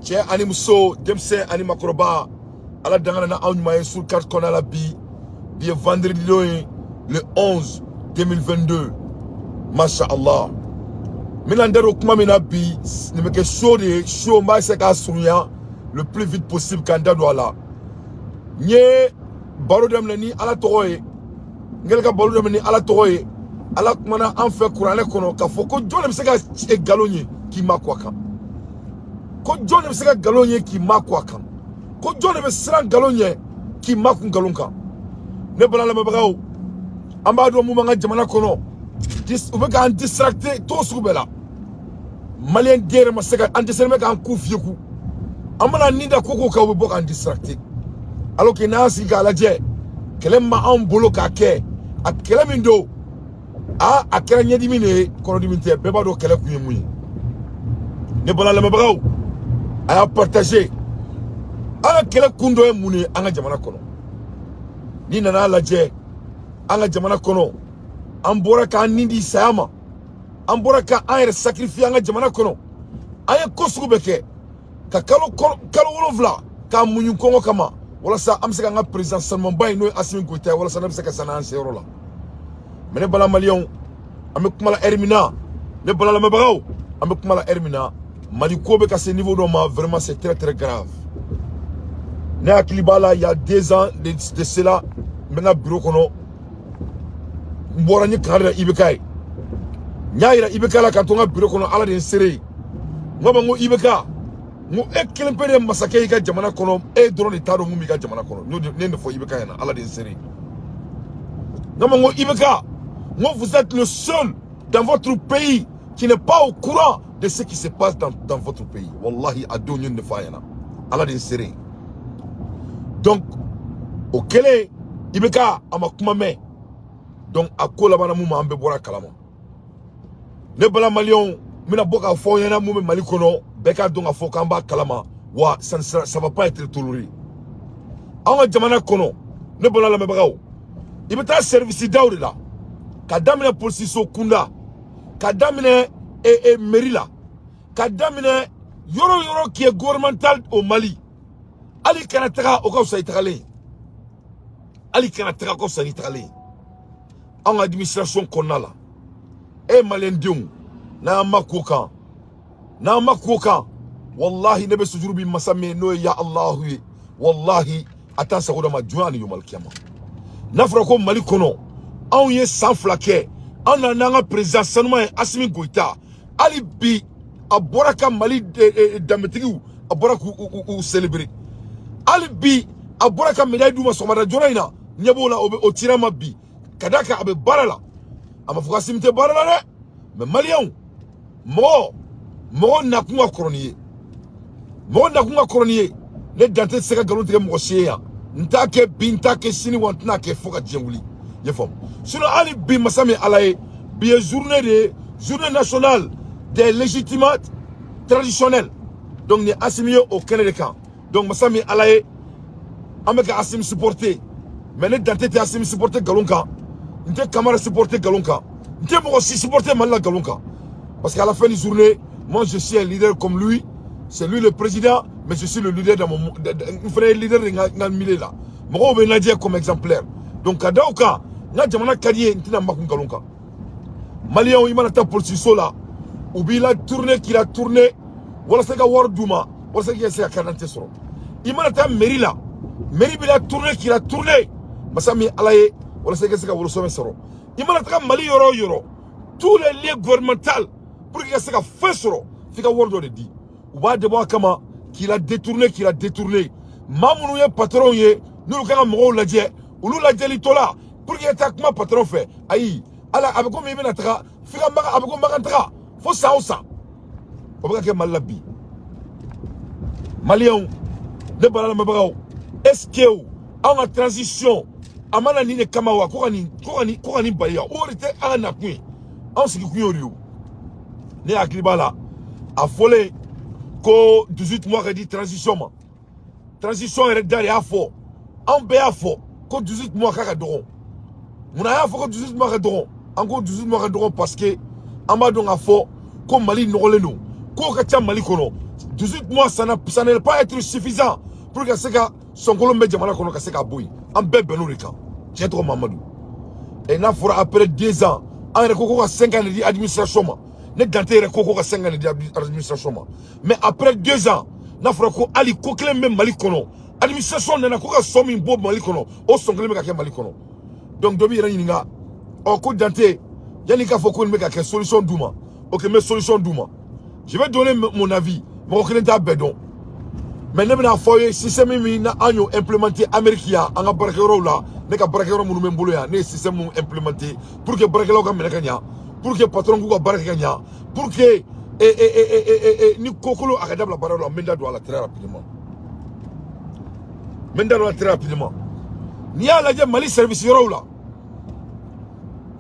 Cɛ ani muso, denmisɛn ani makɔrɔba, Ala dangana na aw ɲuman ye sur carte kɔnɔna la bi. Bi ye vendredi don ye, le 11 2022. Masha Allah, n bɛna n da don kuma min na bi, nin bɛ kɛ show de ye. Show, n b'a essayer k'a surunya le plus vite possible k'an da don a la. N ye baro daminɛ ni Ala tɔgɔ ye. N kɛlen ka baro daminɛ ni Ala tɔgɔ ye, Ala kumana an fɛ kuranɛ kɔnɔ k'a fɔ ko jɔn de bɛ se ka nkalon ye k'i ma kɔ a kan? Ko jɔn de bɛ se ka nkalon ye k'i ma kɔ a kan? Ko jɔn de bɛ siran nkalon ɲɛ k'i ma kun nkalon kan? Ne bala lamɛnbagaw, an b'a dɔn mun b'an ka jamana kɔnɔ. U bɛ k'an distracter cogo sugu bɛɛ la. Maliyɛn den yɛrɛ ma se ka an dɛsɛlen bɛ k'an ku fiyeku. An mana nin da ko ko kan, u bɛ bɔ k'an distracter, alors que n'an sigi k'a lajɛ, kɛlɛ min b'anw bolo k'a kɛ, a kɛlɛ min don, a kɛra ɲɛdimi de ye, kɔnɔdimi tɛ. Bɛɛ b'a dɔn kɛlɛ kun ye mun ye. Ne bala lamɛnbagaw, a y'a partager. An ka kɛlɛ kun dɔ ye mun ye an ka jamana kɔnɔ? N'i nana lajɛ an ka jamana kɔnɔ, an bɔra k'an nin di saya ma, an bɔra k'an yɛrɛ sacrifier an ka jamana kɔnɔ. An ye ko sugu bɛɛ kɛ ka kalo 7 k'a muɲu kɔngɔ kama, walasa an bɛ se k'an ka président sanumanba in, n'o ye Assimi Goïta ye, walasa ne bɛ se ka san an seyɔrɔ la. Mais ne bala maliyɛnw, an bɛ kuma la heure min na, ne bala lamɛnbagaw, an bɛ kuma la heure min na, Mali ko bɛ ka se niveau dɔ ma, vraiment, c'est très très grave. Ne hakili b'a la, il y a 2 ans de cela, n bɛ n ka bureau kɔnɔ, n bɔra, n ye kangari da IBK ye. N y'a yira IBK la ka to n ka bureau kɔnɔ, Ala de ye n seere ye. N ko a ma, n ko IBK, n ko e kelen pe de ye masakɛ y'i ka jamana kɔnɔ, e dɔrɔn de t'a dɔn mun b'i ka jamana kɔnɔ. N y'o de ne de fɔ IBK ɲɛna, Ala de ye n seere ye. N ko a ma, n ko IBK, n ko vous êtes le seul dans votre pays qui n'est pas au courant de ce qui se passe dans votre pays. Wallahi, a don, n ye nin de fɔ a ɲɛna, Ala de ye n seere ye. Donc o kɛlen, IBK a ma kuma mɛn. Donc a ko labanna mun ma, an bɛɛ bɔra a kalama. Ne bala maliyɛnw, n bɛna bɔ k'a fɔ aw ɲɛna mun bɛ Mali kɔnɔ. Bɛɛ k'a dɔn k'a fɔ k'an b'a kalama wa, ça ne sera, ça va pas être toléré anw ka jamana kɔnɔ. Ne bala lamɛnbagaw, i bɛ taa service daw de la, ka daminɛ polisiso kunda, ka daminɛ mairie la, ka daminɛ yɔrɔ o yɔrɔ qui est gouvernemental au Mali. Hali kana taga, o ka fisa i tagalen ye. Hali kana taga, ka fisa n'i tagalen ye. Anw ka administration kɔnɔna la, e maliyɛn denw, n'an ma ko kan, n'an ma ko kan, wallahi, ne bɛ sujuru bi masa min ye, n'o ye ya Alahu ye, wallahi, a t'an sago dɔ ma diɲɛ ani yomal kiyama. N'a fɔra ko Mali kɔnɔ, anw ye san 2 kɛ, an nana n'an ka président sanuman ye, Assimi Goïta. Hali bi, a bɔra ka Mali danbetigiw, a bɔra k'u u célébrer. Hali bi, a bɔra ka médaille d'u ma sɔgɔmada joona in na. Ɲɛ b'o la, o bɛ o cira ma bi, ka d'a kan a bɛ baara la. A ma fɔ ko Assimi tɛ baara la dɛ, mais maliyɛnw, mɔgɔ mɔgɔ nakun ka kɔrɔ ni ye, mɔgɔ nakun ka kɔrɔ ni ye. Ne dan tɛ se ka nkalon tigɛ mɔgɔ si ye yan. N t'a kɛ bi, n t'a kɛ sini, wa n tɛna kɛ fo ka diɲɛ wuli. I y'a faamu? Sinon, hali bi, masa min Ala ye, bi ye journée de ye, journée nationale des légitimates traditionnelles. Donc ni Assimi ye o kɛnɛ de kan. Donc masa min Ala ye, an bɛ ka Assimi supporter, mais ne dan tɛ Assimi supporter nkalon kan, n tɛ Kamara supporter nkalon kan, n tɛ mɔgɔ si supporter Mali la nkalon kan, parce qu'à la fin du journée, moi, je suis un leader comme lui. C'est lui le président, mais je suis le leader dans mon, n fana ye leader de n ka milieu la. Mɔgɔw bɛ n lajɛ comme exemplaire. Donc ka da o kan, n ka jamana ka di ye, n tɛna makun nkalon kan. Maliyɛnw, i mana taa polisiso la, u b'i la tourner, k'i la tourner, walasa i ka wari d'u ma, walasa i ka se ka carte d'identité sɔrɔ. I mana taa mairie la, mairie b'i la tourner, k'i la tourner, masa min Ala ye, walasa i ka se ka wolosɛbɛn sɔrɔ. I mana taga Mali yɔrɔ o yɔrɔ, tous les lieux gouvernementaux, pour que i ka se ka fɛn sɔrɔ, f'i ka wari dɔ de di. U b'a dabɔ a kama k'i la détourner, k'i la détourner. Maa minnu ye patron ye, n'olu kan ka mɔgɔw lajɛ, olu lajɛli tɔ la, pour que i ka taa kuma patron fɛ, ayi, ala a bɛ komi i bɛna taga f'i ka maga, a bɛ ko magan taga fo san o san. O bɛ ka kɛ Mali la bi. Maliyɛnw, ne bala lamɛnbagaw, est ce que anw ka transition a ma na nin de kama wa? Ko ka nin bali wa? O de tɛ an ka nakun ye, anw sigi kun y'o de ye o. Ne hakili b'a la, a fɔlen ko 18 mois ka di transition ma, transition yɛrɛ da de y'a fɔ, anw bɛɛ y'a fɔ ko 18 mois k'a ka dɔgɔ. Munna a y'a fɔ ko 18 mois ka dɔgɔ? An ko 18 mois ka dɔgɔ parce que an b'a dɔn k'a fɔ ko Mali nɔgɔlen don, kow ka ca Mali kɔnɔ. 18 mois, ça n'est pas être suffisant pour ka se ka sɔnkolon bɛ jamana kɔnɔ ka se k'a bɔ yen. An bɛɛ bɛnn'o de kan. Tiɲɛ tɔgɔ Mamadu. Et n'a fɔra après 2 ans, an yɛrɛ ko ka 5 ans de di administration ma. Ne Dante yɛrɛ ko ka 5 ans de di administration ma. Mais après 2 ans, n'a fɔra ko hali ko kelen bɛ Mali kɔnɔ, administration nana ko ka sɔn min bɔ Mali kɔnɔ, o sɔn kelen bɛ ka kɛ Mali kɔnɔ. Donc dɔ b'i yɛrɛ ɲininka: ɔ, ko Dante, yanni k'a fɔ ko nin bɛ ka kɛ, solution d'u ma. Ok, n bɛ solution d'u ma. Je vais donner mon avis. Mɔgɔ kelen t'a bɛɛ dɔn, mais ne bɛna fɔ aw ye système min na an y'o implémenté Amérique yan, an ka baarakɛyɔrɔw la. Ne ka baarakɛyɔrɔ minnu bɛ n bolo yan, ne ye système mun implémenté pour que baarakɛlaw ka minɛ ka ɲa, pour que patron k'u ka baara kɛ ka ɲa, pour que ni kokolo a ka dabila baara la. N bɛ n da don a la très rapidement, n bɛ n da don a la très rapidement. N'i y'a lajɛ, Mali service yɔrɔw la,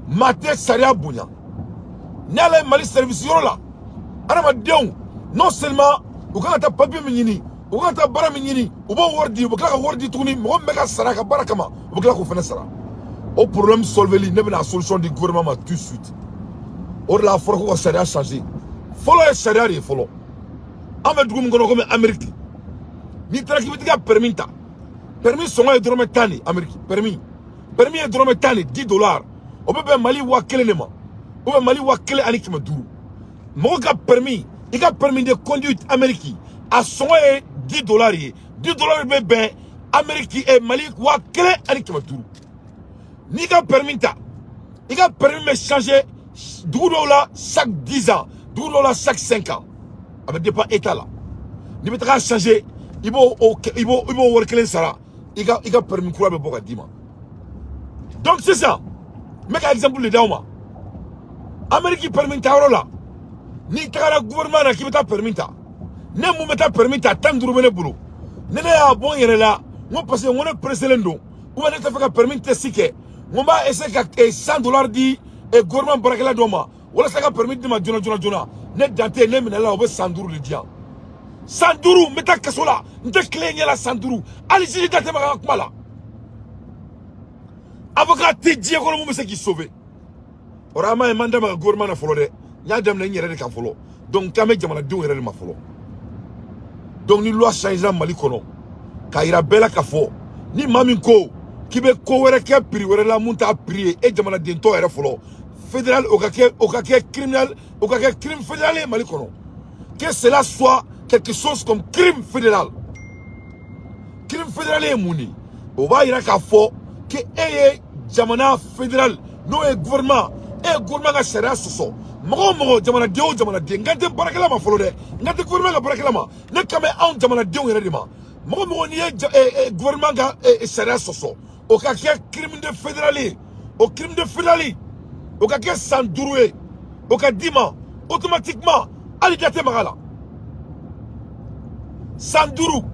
maa tɛ sariya bonya. N'i y'a lajɛ Mali service yɔrɔ la, adamadenw, non seulement u kan ka taa papier min ɲini, u kan ka taa baara min ɲini, u b'o wari di, u bɛ tila ka wari di tuguni. Mɔgɔ min bɛ ka sara a ka baara kama, u bɛ tila k'o fana sara. O problème solveli, ne bɛna solution di gouvernement ma tout de suite. O de la, a fɔra ko ka sariya changer. Fɔlɔ ye sariya de ye fɔlɔ. An bɛ dugu min kɔnɔ komi Amérique, n'i taara k'i bɛ t'i ka permis ta, permis sɔngɔ ye dɔrɔmɛ 10 de. Amérique, permis ye dɔrɔmɛ 10 de, 10 dollars. O bɛ bɛn Mali 1000 de ma, ou bɛ Mali 1500. Mɔgɔ ka permis, i ka permis de conduite Amérique, a sɔngɔ ye 10 dollars ye. 10 dollars bɛ bɛn Amérique Mali 1500. N'i ka permis ta, i ka permis bɛ changer dugu dɔw la chaque 10 ans, dugu dɔw la chaque 5 ans. A bɛ dépend état la. N'i bɛ taga changer, i b'o wari kelen sara, i ka permis kura bɛ bɔ ka d'i ma. Donc sisan, n bɛ ka exemple de d'aw ma. Amérique permis ta yɔrɔ la, n'i tagara gouvernement na k'i bɛ taa permis ta, ne mun bɛ taa permis ta, 15 bɛ ne bolo. Ne y'a bɔ n yɛrɛ la, n ko parce que n ko ne presselen don, ou bien ne tɛ fɛ ka permis test kɛ, n ko n b'a essayer ka 100 dollars di gouvernement baarakɛla dɔ ma walasa ka permis di ma joona joona joona. Ne Dante, ne minɛla la, o bɛ san 5 de di yan. San 5, n bɛ taa kaso la, n tɛ tile ɲɛ la san 5. Hali sini, da tɛ maga n ka kuma la. Avocat tɛ diɲɛ kɔnɔ mun bɛ se k'i sauver. O la, an m'a ye, n man da maga gouvernement na fɔlɔ dɛ. N y'a daminɛ n yɛrɛ de kan fɔlɔ. Donc k'an bɛ jamanadenw yɛrɛ de ma fɔlɔ. Donc ni loi changera Mali kɔnɔ, k'a yira bɛɛ la k'a fɔ ni maa min ko k'i bɛ ko wɛrɛ kɛ prix wɛrɛ la mun t'a prix ye, e jamanaden tɔ yɛrɛ fɔlɔ fédéral, o ka kɛ criminel, o ka kɛ crime fédéral ye Mali kɔnɔ. Que cela soit quelque chose comme crime fédéral. Crime fédéral ye mun de ye? O b'a yira k'a fɔ que e ye jamana fédéral, n'o ye gouvernement, e ye gouvernement ka sariya sɔsɔ. Mɔgɔ o mɔgɔ, jamanaden o jamanaden, n kan tɛ baarakɛla ma fɔlɔ dɛ, n kan tɛ gouvernement ka baarakɛla ma, ne kan bɛ anw jamanadenw yɛrɛ de ma. Mɔgɔ mɔgɔ n'i ye gouvernement ka sariya sɔsɔ, o ka kɛ crime de fédéral ye. O crime de fédéral, o ka kɛ san 5 ye, o ka d'i ma automatiquement, hali da tɛ maga la. San 5,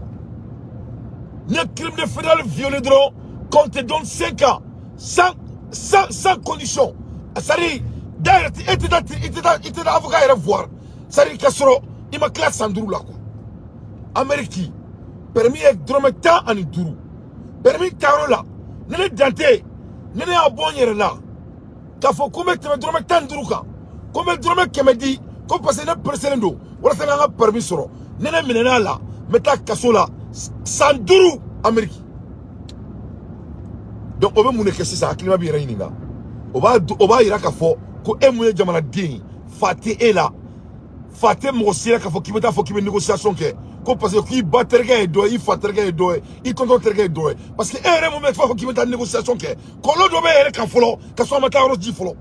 n'i ye crime de fédéral violé dɔrɔn, qu'on te donne 5 ans sans condition. C'est-à-dire da yɛrɛ e tɛ taa, i tɛ taa avocat yɛrɛ voir. C'est-à-dire k'a sɔrɔ i ma tila san 5 la quoi. Amérique, permis ye dɔrɔmɛ 15. Permis tayɔrɔ la, ne Dante, ne y'a bɔ n yɛrɛ la k'a fɔ ko n bɛ tɛmɛ dɔrɔmɛ 15 kan, ko n bɛ dɔrɔmɛ 100 di, ko parce que ne pressélen don walasa n ka permis sɔrɔ. Ne minɛn'a la, n bɛ taa kaso la san 5 Amérique. Donc o bɛ mun de kɛ sisan? Hakilima b'i yɛrɛ ɲininka. O b'a yira k'a fɔ ko e mun ye jamanaden ye, fa tɛ e la, fa tɛ mɔgɔ si la k'a fɔ k'i bɛ taa fɔ k'i bɛ négociation kɛ, ko parce que k'i ba terikɛ ye dɔ ye, i fa terikɛ ye dɔ ye, i tonton terikɛ ye dɔ ye. Parce que e yɛrɛ mun bɛ fɔ k'i bɛ taa négociation kɛ, kɔlɔlɔ dɔ bɛ e yɛrɛ kan fɔlɔ, ka sɔrɔ a ma taa yɔrɔ ji fɔlɔ.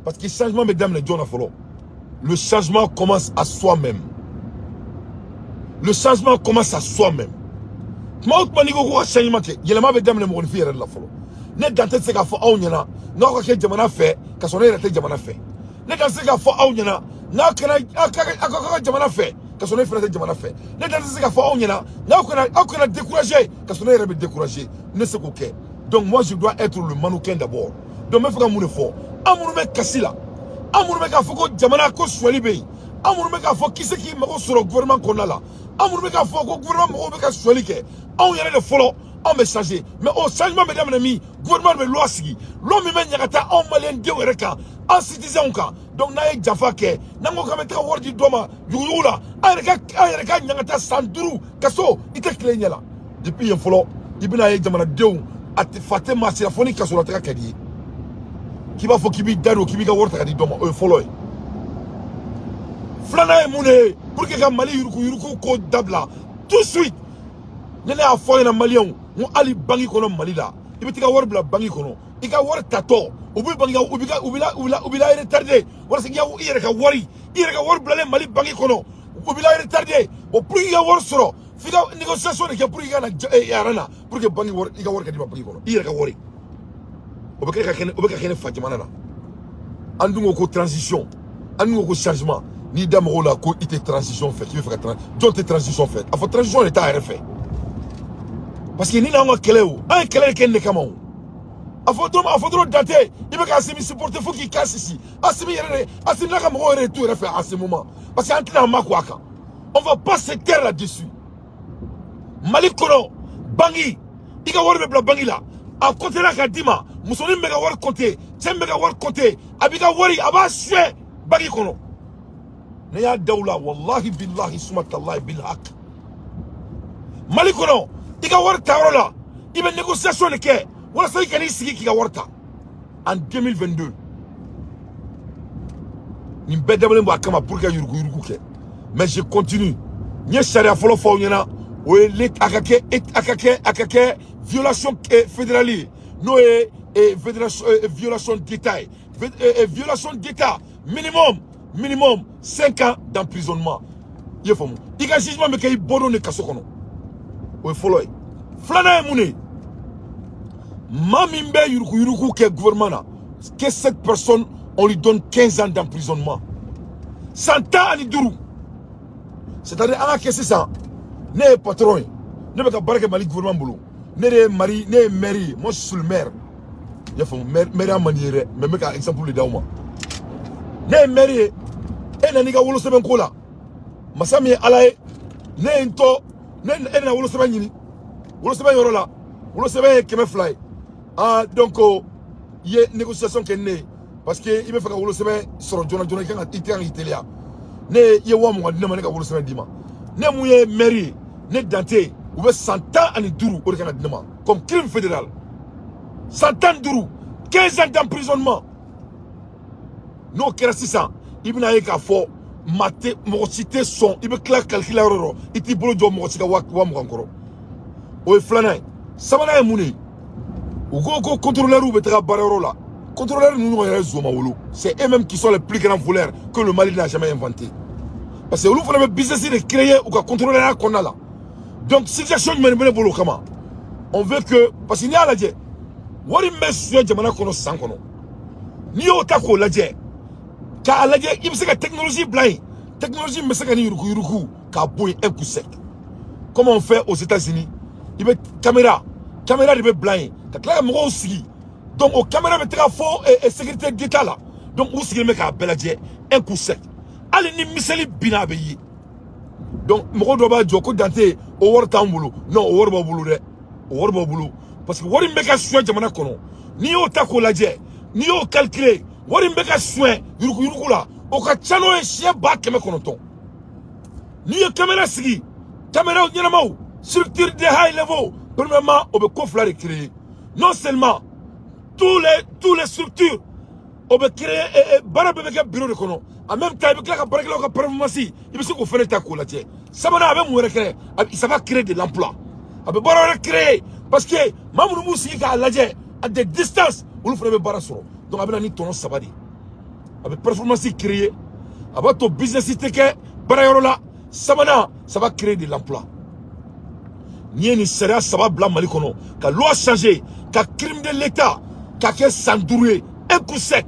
Parce que changement bɛ daminɛ jɔn na fɔlɔ? Le changement commence à soi-même. Le changement commence à soi-même. Tuma o tuma, n'i ko ko ka changement kɛ, yɛlɛma bɛ daminɛ mɔgɔninfin yɛrɛ de la fɔlɔ. Ne dan tɛ se k'a fɔ aw ɲɛna n'aw ka kɛ jamana fɛ ka sɔrɔ ne yɛrɛ tɛ jamana fɛ. Ne dan tɛ se k'a fɔ aw ɲɛna n'aw kɛra aw ka jamana fɛ ka sɔrɔ ne fana tɛ jamana fɛ. Ne dan tɛ se k'a fɔ aw ɲɛna n'aw kana, aw kana décourager ka sɔrɔ ne yɛrɛ bɛ décourager. Ne se k'o kɛ. Donc moi, je dois être le mannequin d'abord. Donc n bɛ fɛ ka mun de fɔ? An minnu bɛ kasi la, an minnu bɛ k'a fɔ ko jamana ko sonyali bɛ yen, an minnu bɛ k'a fɔ k'i se k'i mago sɔrɔ gouvernement kɔnɔna la, an minnu bɛ k'a fɔ ko gouvernement mɔgɔw bɛ ka sonyali kɛ, anw yɛrɛ de fɔlɔ, anw bɛ changer. Mais o changement bɛ daminɛ min? Gouvernement bɛ loi sigi, loi min bɛ ɲagata anw maliyɛn denw yɛrɛ kan, an citoyens kan. Donc n'a ye janfa kɛ, n'an ko k'an bɛ taga wari di dɔ ma yuguyugu la, an yɛrɛ ka ɲangata san 5 kaso, i tɛ tile ɲɛ la. Depuis yen fɔlɔ, i bɛna ye jamanadenw a tɛ fa tɛ maa si la fo ni kasolataga ka di ye, k'i b'a fɔ k'i b'i da don, k'i b'i ka wari ta ka di dɔ ma. O ye fɔlɔ ye. Filanan ye mun de ye? Pour que ka Mali yuruguyurugu ko dabila tout de suite, ne y'a fɔ aw ɲɛna, Maliyɛnw, n ko hali banki kɔnɔ Mali la, i bɛ t'i ka wari bila banki kɔnɔ, i ka wari tatɔ, u bɛ banki, u b'i ka u b'i la u b'i la u b'i la retarder walasa i yɛrɛ ka wari, i yɛrɛ ka wari bilalen Mali banki kɔnɔ, u b'i la retarder. Bon, pour que i ka wari sɔrɔ, f'i ka négociation de kɛ pour que i ka na rang na, pour que banki wari, i ka wari ka d'i ma banki kɔnɔ, i yɛrɛ ka wari. O bɛ ka kɛ ne fa jamana la. An dun ko ko transition, an dun ko ko changement. N'i da mɔgɔw la ko i tɛ transition fɛ, k'i bɛ fɛ ka jɔn tɛ transition fɛ? A fɔ transition de t'a yɛrɛ fɛ, parce que ni n'anw ka kɛlɛ, o an ye kɛlɛ de kɛ nin de kama. O a fɔ dɔrɔn Dante, i bɛ ka Assimi supporter fo k'i ka sisi Assimi yɛrɛ de, Assimi n'a ka mɔgɔw yɛrɛ de t'u yɛrɛ fɛ à ce moment, parce que an tɛna an makun a kan. On va pas se taire là-dessus. Mali kɔnɔ, banki, i ka wari bɛ bila banki la, a comptera ka d'i ma. Musonin bɛ ka wari compter, cɛ min bɛ ka wari compter, a b'i ka wari, a b'a suɲɛ banki kɔnɔ. Ne y'a da u la, wallahi billahi suma talahi bilhaq. Mali kɔnɔ, i ka wari ta yɔrɔ la, i bɛ négociation de kɛ walasa i kan'i sigi k'i ka wari ta. En 2022, nin bɛɛ dabɔlen bɔ a kama pour que yuruguyurugu kɛ. Mais je continue. N ye sariya fɔlɔ fɔ aw ɲɛna, o ye a ka kɛ violation fédérale ye, n'o ye fédération, violation d'État ye, violation d'État, minimum 5 ans d'emprisonnement. I ye faamu? I ka jugement bɛ kɛ i bɔdon de kaso kɔnɔ. O ye fɔlɔ ye. Filanan ye mun de ye? Maa min bɛ yuruguyurugu kɛ gouvernement na, que cette personne, on lui donne 15 ans d'emprisonnement, san 15. C'est-à-dire, an ka kɛ sisan, ne ye patron ye, ne bɛ ka baara kɛ Mali gouvernement bolo, ne de ye mari, ne ye maire ye, moi je suis le maire. I y'a faamu? Maire, maire man di ye dɛ, mais n bɛ ka exemple de d'aw ma. Ne ye maire ye, e nana i ka wolosɛbɛn ko la, masa min ye Ala ye, ne ye n tɔ ne e nana wolosɛbɛn ɲini wolosɛbɛn yɔrɔ la, wolosɛbɛn ye 200 ye. Ah, donc i ye négociation kɛ ni ne ye, parce que i bɛ fɛ ka wolosɛbɛn sɔrɔ joona joona, i kan ka i kan k'i teliya. Ne ye, i ye 20 000 di ne ma, ne ka wolosɛbɛn d'i ma. Ne mun ye maire ye, ne Dante, u bɛ san 15, o de kan ka di ne ma comme crime fédéral, san 15, 15 ans d'emprisonnement. N'o kɛra sisan, i bɛna ye k'a fɔ maa tɛ, mɔgɔ si tɛ sɔn. I bɛ tila calcul la yɔrɔ o yɔrɔ, i t'i bolo jɔ mɔgɔ si ka 20 000 kɔrɔ. O ye filanan ye. Sabanan ye mun de ye? U ko ko contrôleurs bɛ taga baarayɔrɔ la. Contrôleurs ninnu ɲɔgɔn yɛrɛ zoma wolo, c'est eux-mêmes qui sont les plus grands voleurs que le Mali n'a jamais inventé, parce que olu fana bɛ business de créer u ka contrôleur kɔnɔna la. Donc situation jumɛn de bɛ ne bolo o kama? On veut que, parce que n'i y'a lajɛ, wari min bɛ suɲɛ jamana kɔnɔ san kɔnɔ, n'i y'o ta k'o lajɛ, k'a lajɛ, i bɛ se ka technologie bila yen, technologie min bɛ se ka ni yuruguyurugu k'a bɔ yen un coup sec, comme on fait aux États-Unis. I bɛ caméra de bɛ bila yen ka tila ka mɔgɔw sigi. Donc o caméra bɛ taga fo sécurité d'État la. Donc u sigilen bɛ k'a bɛɛ lajɛ un coup sec. Hali ni miseli binna, a bɛ ye. Donc mɔgɔ dɔ b'a jɔ ko Dante, o wari t'anw bolo. Non, o wari b'aw bolo dɛ, o wari b'aw bolo, parce que wari min bɛ ka suɲɛ jamana kɔnɔ, n'i y'o ta k'o lajɛ, n'i y'o calculer, wari min bɛ ka suɲɛ yuruguyurugu la, o ka ca n'o ye siɲɛ 900 000. N'i ye caméra sigi, caméra ɲɛnamaw, structure de high level, premièrement, o bɛ ko fila de créer. Non seulement tous les structures, o bɛ créer, baara bɛɛ bɛ kɛ bureau de kɔnɔ. En même temps, i bɛ tila ka baarakɛlaw ka performance, i bɛ se k'o fɛnɛ ta k'o lajɛ. Sabanan, a bɛ mun wɛrɛ kɛ? Ça va créer de l'emploi, a bɛ baara wɛrɛ créer, parce que maa minnu b'u sigi k'a lajɛ à des distances, olu fana bɛ baara sɔrɔ. Donc a bɛ na ni tɔnɔ saba de ye: a bɛ performance créer, a b'a to business tɛ kɛ baarayɔrɔ la, sabanan, ça va créer de l'emploi. N'i ye nin sariya saba bila Mali kɔnɔ, ka loi changer, ka crime de l'État ka kɛ san 5 ye, un coup sec,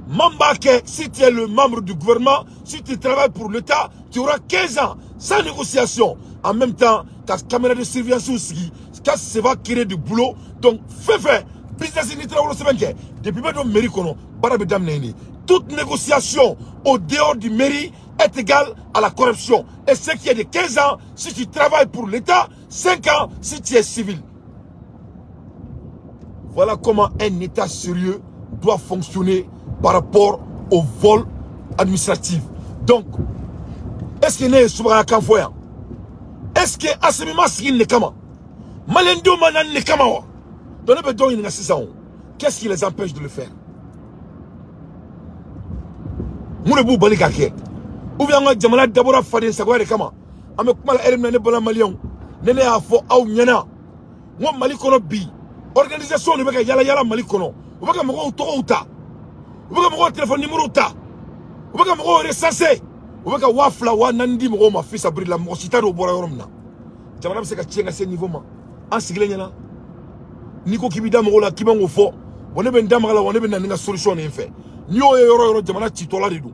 maa min b'a kɛ, si tu es le membre du gouvernement, si tu travailles pour l'État, tu auras 15 ans sans négociation. En même temps, ka caméra de surveillance sigi, ka ça va créer du boulot. Donc fɛn fɛn business, ni taara wolosɛbɛn kɛ, depuis bɛ don mairie kɔnɔ, baara bɛ daminɛ yen de. Toute négociation au dehors du mairie est égale à la corruption. Et ce qui est de 15 ans si tu travailles pour l'État, 5 ans si tu es civil. Voilà comment un État sérieux doit fonctionner par rapport au vol administrative. Donc est-ce que ne ye subagaya kan fɔ yan? Est-ce que Assimi ma sigi nin de kama? Maliyɛndenw ma na nin de kama wa? Donc ne bɛ dɔw ɲininka sisan o, qu'est-ce qui les empêche de le faire? Mun de b'u bali ka kɛ? Ou bien an ka jamana dabɔra faden sagoya de kama? An bɛ kuma la heure min na, ne bɔra maliyɛnw, ne y'a fɔ aw ɲɛna n ko Mali kɔnɔ bi, organisation de bɛ ka yala yala Mali kɔnɔ. U bɛ ka mɔgɔw tɔgɔw ta, u bɛ ka mɔgɔw téléphone numéro ta, u bɛ ka mɔgɔw recenser, u bɛ ka 2000, 4000 di mɔgɔw ma fisabiri la. Mɔgɔ si t'a dɔn u bɔra yɔrɔ min na. Jamana bɛ se ka tiɲɛ ka se niveau ma an sigilen ɲɛna. N'i ko k'i b'i da mɔgɔw la k'i bɛ k'o fɔ, wa ne bɛ n da maga la, wa ne bɛ na ni n ka solution de ye n fɛ. N'i y'o ye yɔrɔ o yɔrɔ, jamana citɔla de don.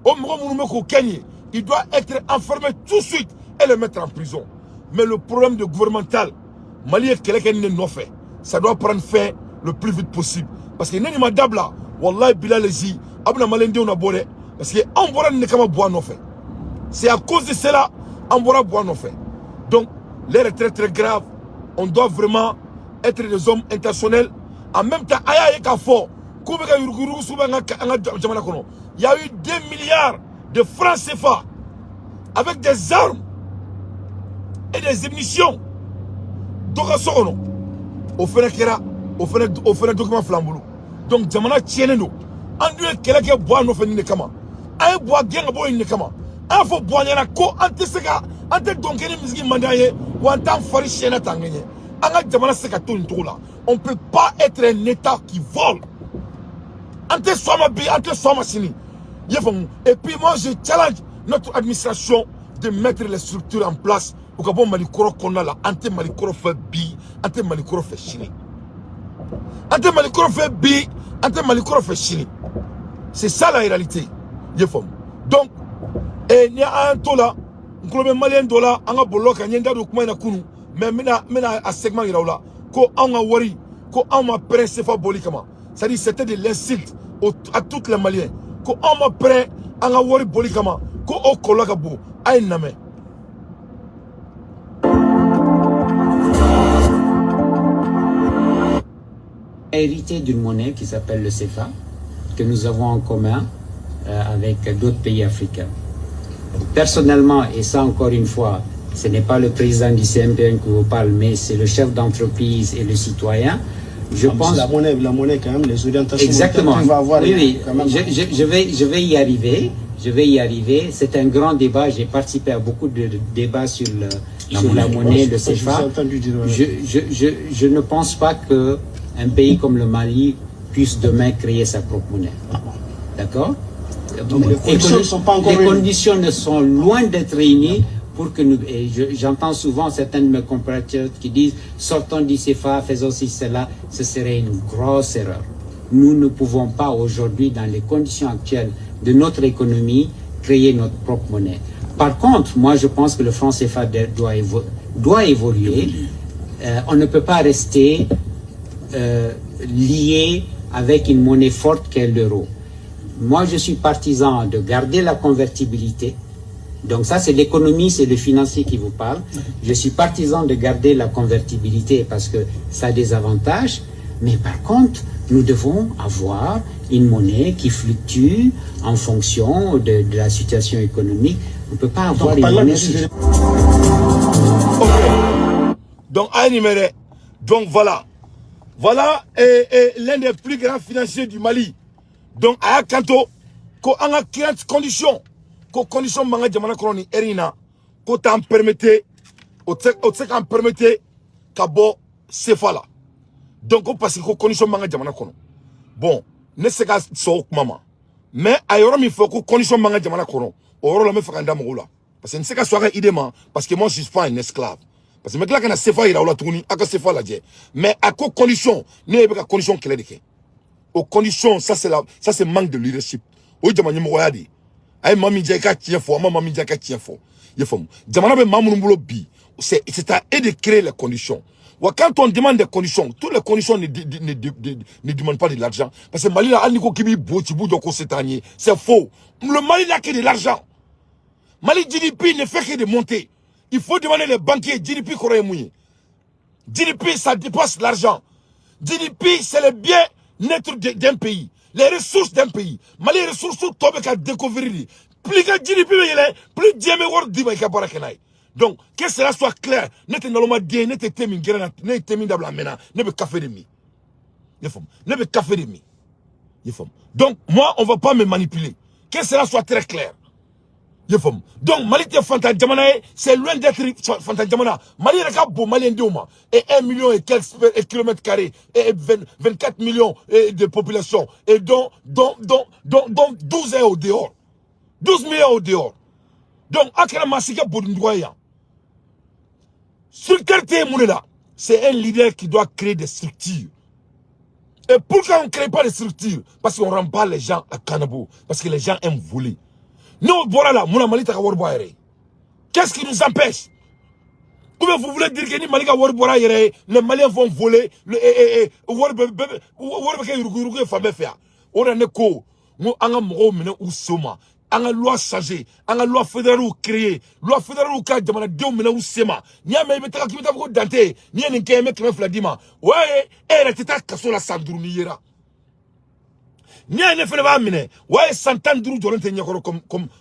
O mɔgɔ minnu bɛ k'o kɛ nin ye, il doit être enfermé tout de suite et le mettre en prison. Mais le problème de gouvernemental, Mali ye kɛlɛ kɛ nin de nɔfɛ, ça doit prendre fin le plus vite possible, parce que ne nin ma dabila, wallahi bilalahi, a bɛna maliyɛndenw na bɔ dɛ, parce que anw bɔra nin de kama Buwa nɔfɛ. C'est à cause de cela an bɔra Buwa nɔfɛ. Donc l'heure est très très grave, on doit vraiment être des hommes intentionnels. En même temps, a y'a ye k'a fɔ k'u bɛ ka yuruguyurugu sugu bɛ an ka jamana kɔnɔ. Il y a eu 2 milliards de francs CFA avec des armes et des munitions dɔ ka so kɔnɔ. O fɛnɛ kɛra, o fɛnɛ document fila an bolo. Donc jamana tiɲɛnen don. An dun ye kɛlɛ kɛ Buwa nɔfɛ nin de kama. An ye Buwa gɛn ka bɔ yen de kama. An y'a fɔ Buwa ɲɛna ko an tɛ se ka, an tɛ dɔn kɛ ni misigi man d'an ye, wa an t'an fari siyɛnna t'an ŋɛɲɛ. An ka jamana se ka to nin cogo la. On peut pas être un état qui vole. An tɛ sɔn a ma bi, an tɛ sɔn a ma sini. I y'a faamu? Et puis moi, je challenge notre administration de mettre les structures en place u ka bɔ Mali kɔrɔ kɔnɔna la. An tɛ Mali kɔrɔ fɛ bi, an tɛ Mali kɔrɔ fɛ sini. An tɛ Mali kɔrɔ fɛ bi, an tɛ Mali kɔrɔ fɛ sini. C'est ça la réalité. I y'a faamu? Donc ni an to la, n tulo bɛ maliyɛn dɔ la an ka bɔlɔlɔ kan, n ye n da don kuma in na kunun, mais n bɛna a segment yira aw la ko anw ka wari, ko anw ma pɛrɛn CFA bɔli kama. C'est à dire, c'était de l'insulte à toutes les Maliens, ko anw ma pɛrɛn an ka wari bɔli kama, ko o kɔlɔlɔ ka bon. A ye nin lamɛn. Hérité d'une monnaie qui s'appelle le CFA, que nous avons en commun avec d'autres pays africains. Personnellement, et ça encore une fois, ce n'est pas le président du CMPN qui vous parle, mais c'est le chef d'entreprise et le citoyen. Je pense la monnaie quand même, les orientations. Exactement. Va avoir oui, oui. Quand même. Je vais y arriver. Je vais y arriver. C'est un grand débat. J'ai participé à beaucoup de débats sur la monnaie, le CFA. Je ne pense pas que un pays comme le Mali puisse demain créer sa propre monnaie. D'accord? Donc les conditions ne sont pas encore Les conditions ne sont loin d'être réunies pour que nous. Et j'entends souvent certains de mes compatriotes qui disent: sortons du CFA, faisons ci, cela. Ce serait une grosse erreur. Nous ne pouvons pas aujourd'hui, dans les conditions actuelles de notre économie, créer notre propre monnaie. Par contre, moi, je pense que le franc CFA doit évoluer. On ne peut pas rester lié avec une monnaie forte qu'est l'euro. Moi, je suis partisan de garder la convertibilité. Donc ça, c'est l'économie, c'est le financier qui vous parle. Je suis partisan de garder la convertibilité parce que ça a des avantages. Mais par contre, nous devons avoir une monnaie qui fluctue en fonction de la situation économique. On ne peut pas avoir Donc, une par là, monnaie. Monsieur. Ok. Donc, un numéro. Donc, voilà. Voilà et l'un des plus grands financiers du Mali. Donc, a y'a kanto, ko an ka current condition, ko condition b'an ka jamana kɔnɔ nin heure in na, ko t'an permettre, o tɛ se k'an permettre ka bɔ CFA la. Donc, ko parce que ko condition b'an ka jamana kɔnɔ. Bon, ne tɛ se ka sɔn o kuma ma. Mais a yɔrɔ min fɔ ko condition b'an ka jamana kɔnɔ, o yɔrɔ la n bɛ fɛ ka n da mɔgɔw la. Parce que n tɛ se ka sɔn a ka idée ma, parce que moi, je suis pas un esclave. Parce que n bɛ tila ka na CFA yira aw la tuguni, aw ka CFA lajɛ. Mais a ko condition, ne bɛ ka condition kɛlɛ de kɛ. O condition, ça c'est manque de leadership. O ye jama ɲɛmɔgɔya de ye. A ye maa min diya i ka tiɲɛ fɔ, a ma maa min diya i ka tiɲɛ fɔ. I y'a faamu? Jamana bɛ maa minnu bolo bi, c'est à eux de créer les conditions. Wa quand on demande des conditions, toutes les conditions ne demandent pas de l'argent. Parce que Mali la, hali n'i ko k'i b'i bo ci, b'u jɔ ko se t'an ye. C'est faux. Le Mali n'a que de l'argent. Mali GDP ne fait que de monter. Il faut demander les banquiers GDP kɔrɔ ye mun ye. GDP, ça dépasse l'argent. GDP, c'est le bien-être d'un pays. Les ressources d'un pays, Mali ressources tɔ bɛ ka découvrir de. Plus ka GDP bɛ yɛlɛ, plus diɲɛ bɛ wari d'i ma i ka baara kɛ n'a ye. Donc que cela soit clair, ne tɛ naloma den, ne tɛ te min gɛrɛ na, ne ye te min dabila a mɛnna, ne bɛ café de min. I faamu? Ne bɛ café de min. I faamu? Donc moi, on va pas me manipuler. Que cela soit très clair. I faamu? Donc Mali tɛ fantan jamana ye, c'est loin d'être fantan jamana. Mali yɛrɛ ka bon maliyɛn denw ma. Et 1 million et quelques et kilomètres carrés et 20, 24 millions de population et dont 12 est au dehors. 12 millions au dehors. Donc a kɛra maa si ka bodunduga ye yan. Structure tɛ mun de la? C'est un leader qui doit créer des structures. Et pourquoi on ne crée pas de structures? Parce qu'on ne rend pas les gens à Kanabo. Parce que les gens aiment voler. Nous, voilà là, mun Mali t'a wari bɔ a yɛrɛ ye? Qu'est-ce qui nous empêche? Ou bien vous voulez dire que ni Mali ka wari bɔra a yɛrɛ ye, les Maliens vont voler, le, et, wari bɛ bɛ wari bɛ kɛ yuruguyurugu ye fan bɛɛ fɛ yan? O de la ne ko n ko an ka mɔgɔw minɛ u so ma, an ka loi changer, an ka loi fédérale créer, loi fédérale ka jamanadenw minɛ u sen ma. N'i y'a mɛn i bɛ taga k'i bɛ taa fɔ ko Dante, n'i ye nin kɛ, n bɛ 200 d'i ma, o y'a ye e yɛrɛ tɛ taa kaso la san 5 n'i yera. N'i y'a ye ne fana b'a minɛ, o y'a ye san 15 jɔlen tɛ ɲɛkɔrɔ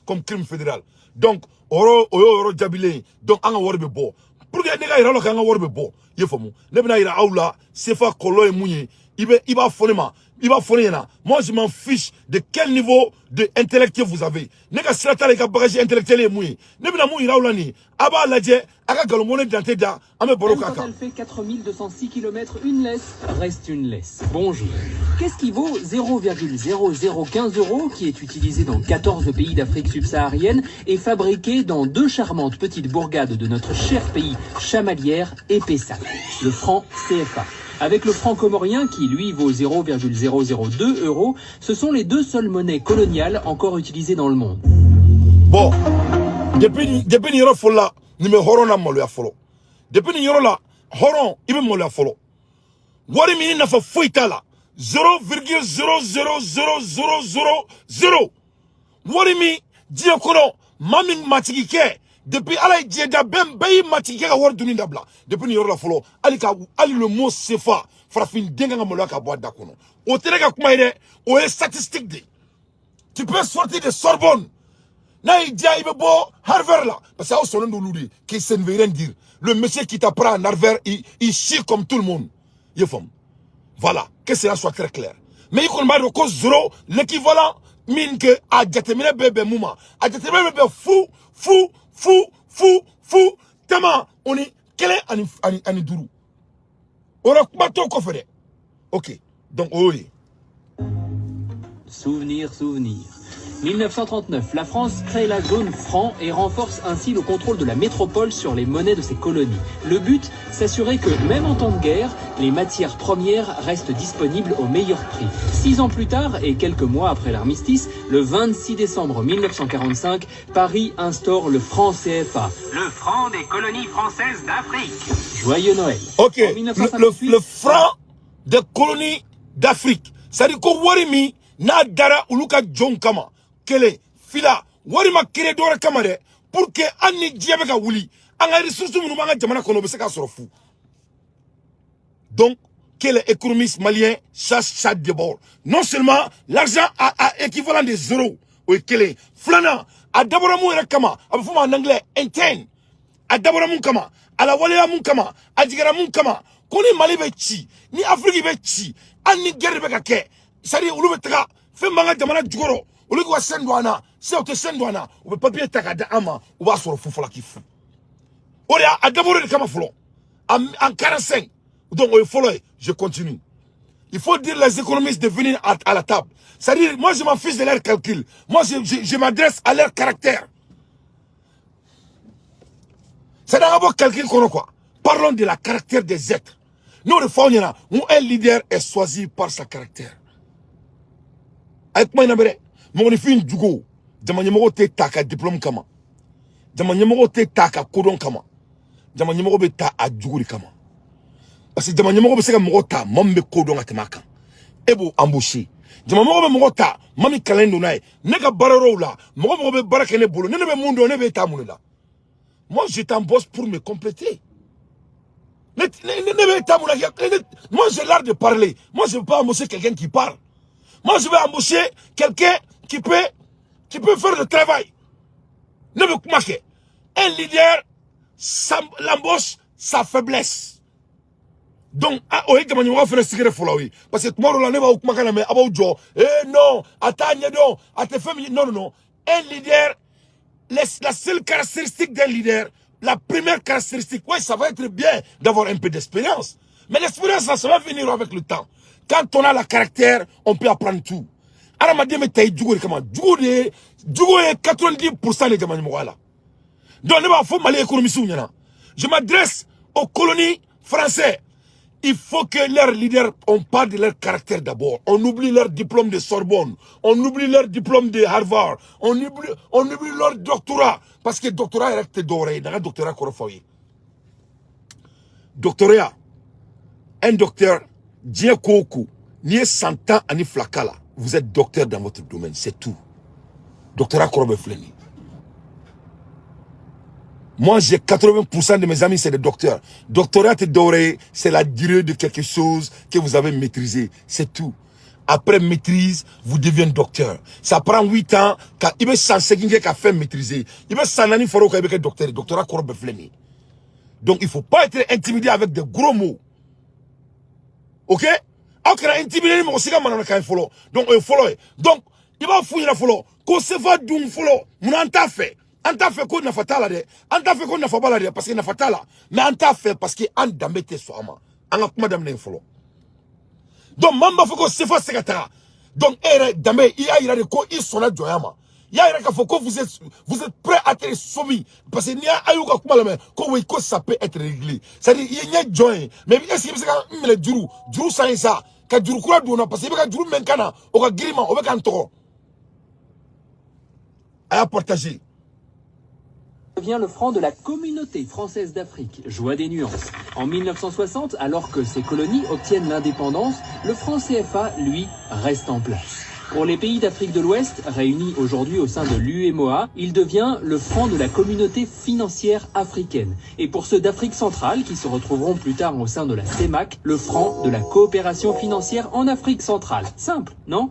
comme crime fédéral. Donc o yɔrɔ, o y'o yɔrɔ jaabilen ye. Donc an ka wari bɛ bɔ pour que ne ka yira aw la k'an ka wari bɛ bɔ. I ye faamu? Ne bɛna yira aw la CFA kɔlɔlɔ ye mun ye. I bɛ i b'a fɔ ne ma, i b'a fɔ ne ɲɛna. Moi, je m'en fiche de quel niveau de intellectuel vous avez. Ne ka sira t'a la i ka bagage intellectuel ye mun ye. Ne bɛna mun yira aw la nin ye, a b'a lajɛ, a ka nkalon bɔ ne Dante da, an bɛ baro Même k'a quand kan. elle fait 4206 km, une laisse reste une laisse. Bonjour. Qu'est-ce qui vaut 0,0015 euros, qui est utilisé dans 14 pays d'Afrique subsaharienne et fabriqué dans deux charmantes petites bourgades de notre cher pays, Chamalières et Pessac? Le franc CFA. Avec le franc comorien qui, lui, vaut 0,002 euros, ce sont les deux seules monnaies coloniales encore utilisées dans le monde. Bon, depuis nin yɔrɔ fɔlɔ la, nin bɛ hɔrɔn na maloya fɔlɔ. Depuis nin yɔrɔ la, hɔrɔn, i bɛ maloya fɔlɔ. Wari min ni nafa foyi t'a la, 0,00000. Wari min diɲɛ kɔnɔ, maa min matigi kɛ depuis Ala ye diɲɛ da, bɛɛ bɛɛ y'i matigikɛ ka wari dunni dabila. Depuis nin yɔrɔ la fɔlɔ, hali ka hali le mot CFA, farafin den kan ka maloya ka bɔ a da kɔnɔ. O tɛ ne ka kuma ye dɛ, o ye statistique de ye. Tu peux sortir de Sorbonne, n'a y'i diya i bɛ bɔ Harvard la, parce que aw sɔnnen d'olu de ye, qui ça ne veut rien dire. Le monsieur qui t'apprend en Harvard, il chie comme tout le monde. I ye faamu? Voilà, que cela soit très clair. Mais i kɔni b'a dɔn ko zéro, l'équivalent min que a jateminɛ bɛ bɛn mun ma, a jateminɛ bɛ bɛn fu fu fu fu fu tama o ni kelen ani duuru. O la kuma t'o kɔfɛ dɛ. Ok, donc o y'o ye. Souvenir, souvenir. 1939, la France crée la zone franc et renforce ainsi le contrôle de la métropole sur les monnaies de ses colonies. Le but, s'assurer que, même en temps de guerre, les matières premières restent disponibles au meilleur prix. 6 ans plus tard, et quelques mois après l'armistice, le 26 décembre 1945, Paris instaure le franc CFA. Le franc des colonies françaises d'Afrique. Joyeux Noël. Ok, En le 1958, le franc des colonies d'Afrique. C'est-à-dire ko wari min n'a dara olu ka jɔnw kama, kelen fila, wari ma créé dɔwɛrɛ kama dɛ, pour que hali ni diɲɛ bɛ ka wuli, an ka ressources minnu b'an ka jamana kɔnɔ, o bɛ se ka sɔrɔ fu. Donc que les économistes maliens sachent ça d'abord. Non seulement l'argent a équivalent de zéro, o ye kelen. Filanan, a dabɔra mun yɛrɛ kama, a bɛ fɔ o ma en anglais interne. A dabɔra mun kama, a lawaleya mun kama, a jiginra mun kama, ko ni Mali bɛ ci, ni Afiriki bɛ ci, hali ni guerre bɛ ka kɛ, c'est à dire olu bɛ taga fɛn b'an ka jamana jukɔrɔ, olu k'u ka sɛn don an na, sisan u tɛ sɛn don an na, u bɛ papier ta k'a di an ma, u b'a sɔrɔ fu falaki fu. O de y'a a dabɔra de kama fɔlɔ en 45. Donc o ye fɔlɔ ye. Je continue. Il faut dire les économistes de venir à la table. C'est-à-dire, moi, je m'en fiche de leur calcul. Moi, je m'adresse à leur caractère. C'est d'abord calcul qu'on a quoi. Parlons de la caractère des êtres. Nous, le fond, où un leader est choisi par sa caractère. Avec moi, mɔgɔninfin jugu, jama ɲɛmɔgɔ tɛ ta ka diplôme kama, jama ɲɛmɔgɔ tɛ ta ka kodɔn kama, jama ɲɛmɔgɔ bɛ ta a jugu de kama, parce que jama ɲɛmɔgɔ bɛ se ka mɔgɔ ta, maa min bɛ ko dɔn ka tɛmɛ a kan, e b'o embaucher. Jama mɔgɔ bɛ mɔgɔ ta, maa min kalannen don n'a ye. Ne ka baara yɔrɔw la, mɔgɔ mɔgɔ bɛ baara kɛ ne bolo, ne bɛ mun dɔn, ne bɛ taa mun de la? Moi, je t'embauche pour me compléter. Ne bɛ taa mun na? Moi, j'ai l'art de parler. Moi, je ne veux pas embaucher quelqu'un qui parle. Moi, je vais embaucher quelqu'un qui peut faire le travail. Ne bɛ kuma kɛ. Un leader, l'embauche, sa faiblesse. Donc, o ye jama ɲɛmɔgɔ fana sigɛrɛ fɔlɔ ye, parce que tuma dɔw la ne b'aw kumakan lamɛn, a b'aw jɔ, eh non, a t'a ɲɛdɔn, a tɛ fɛn min. Non, non, non, un leader, la seule caractéristique d'un leader, la première caractéristique, ouais, ça va être bien d'avoir un peu d'expérience, mais l'expérience, ça, ça va venir avec le temps. Quand on a le caractère, on peut apprendre tout. Hadamaden bɛ ta i jugo de kama. Jugo de ye, jugo ye 90% de jama ɲɛmɔgɔya la. Donc ne b'a fɔ Mali économistes ɲɛna, je m'adresse aux colonies français: il faut que leurs leaders, on parle de leur caractère d'abord. On oublie leur diplôme de Sorbonne. On oublie leur diplôme de Harvard. On oublie leur doctorat. Parce que doctorat yɛrɛ tɛ dɔwɛrɛ ye. N'a ka doctorat kɔrɔ fɔ aw ye. Doctorat, un docteur, diɲɛ ko o ko, n'i ye san 12 k'a la, vous êtes docteur dans votre domaine, c'est tout. Doctorat kɔrɔ bɛ filɛ nin ye. Moi, j'ai 80% de mes amis, c'est des docteurs. Doctorat doré, c'est la durée de quelque chose que vous avez maîtrisé. C'est tout. Après maîtrise, vous devenez docteur. Ça prend 8 ans, quand il veut 150 ka fɛn maîtriser. Il veut 100 années foro ka docteur. Doctorat kɔrɔ bɛ filɛ nin ye. Donc, il faut pas être intimidé avec des gros mots. Ok? Aw kɛra intimidé ni mɔgɔ si ka manamanakan ye fɔlɔ. Donc, o ye fɔlɔ ye. Donc, i b'a f'u ɲɛna fɔlɔ ko CFA dun fɔlɔ, munna an t'a fɛ? An t'a fɛ ko nafa t'a la dɛ. An t'a fɛ ko nafa b'a la dɛ, parce que nafa t'a la. Mais an t'a fɛ parce que an danbe tɛ sɔn a ma. An ka kuma daminɛ yen fɔlɔ. Donc maa min b'a fɔ ko CFA tɛ se ka taga, donc e yɛrɛ danbe, i y'a yira de ko i sɔnna jɔnya ma. I y'a yira k'a fɔ ko vous êtes prêt à être soumis, parce que n'i y'a a y'u ka kuma lamɛn ko oui, ko ça peut être réglé, c'est à dire i ye ɲɛ jɔn ye, mais est ce que i bɛ se ka n minɛ juru san ye sa ka juru kura don n na, parce que i bɛ ka juru min kan na, o ka girin ma, o bɛ ka n tɔgɔ. A y'a partager. Devient le franc de la Communauté française d'Afrique. Joie des nuances. En 1960, alors que ces colonies obtiennent l'indépendance, le franc CFA, lui, reste en place. Pour les pays d'Afrique de l'Ouest, réunis aujourd'hui au sein de l'UEMOA, il devient le franc de la Communauté financière africaine. Et pour ceux d'Afrique centrale, qui se retrouveront plus tard au sein de la CEMAC, le franc de la coopération financière en Afrique centrale. Simple, non?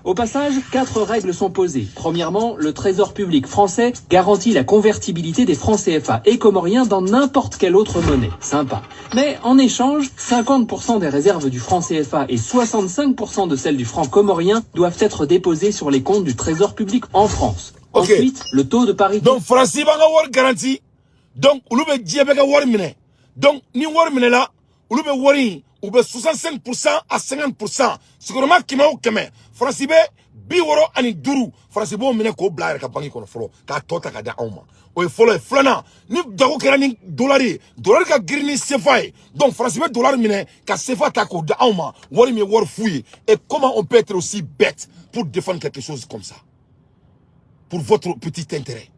Au passage, quatre règles sont posées. Premièrement, le Trésor public français garantit la convertibilité des francs CFA et comoriens dans n'importe quelle autre monnaie. Sympa. Mais en échange, 50% des réserves du franc CFA et 65% de celles du franc comorien doivent être déposées sur les comptes du Trésor public en France. Ok. Ensuite, le taux de parité Donc Faransi b'an ka wari garanti. Donc olu bɛ diɲɛ bɛɛ ka wari minɛ. Donc ni wari minɛla, olu bɛ wari in, u bɛ 65% à 50%, sigiyɔrɔma 100 o 100, Faransi bɛ 65, Faransi b'o minɛ k'o bila a yɛrɛ ka banque kɔnɔ fɔlɔ, k'a tɔ ta ka di anw ma. O ye fɔlɔ ye. Filanan, ni jago kɛra ni dolari ye, dolari ka girin ni CFA ye. Donc Faransi bɛ dolari minɛ ka CFA ta k'o di anw ma, wari min ye wari fu ye. Et comment on peut être aussi bête pour défendre quelque chose comme ça pour votre petit intérêt?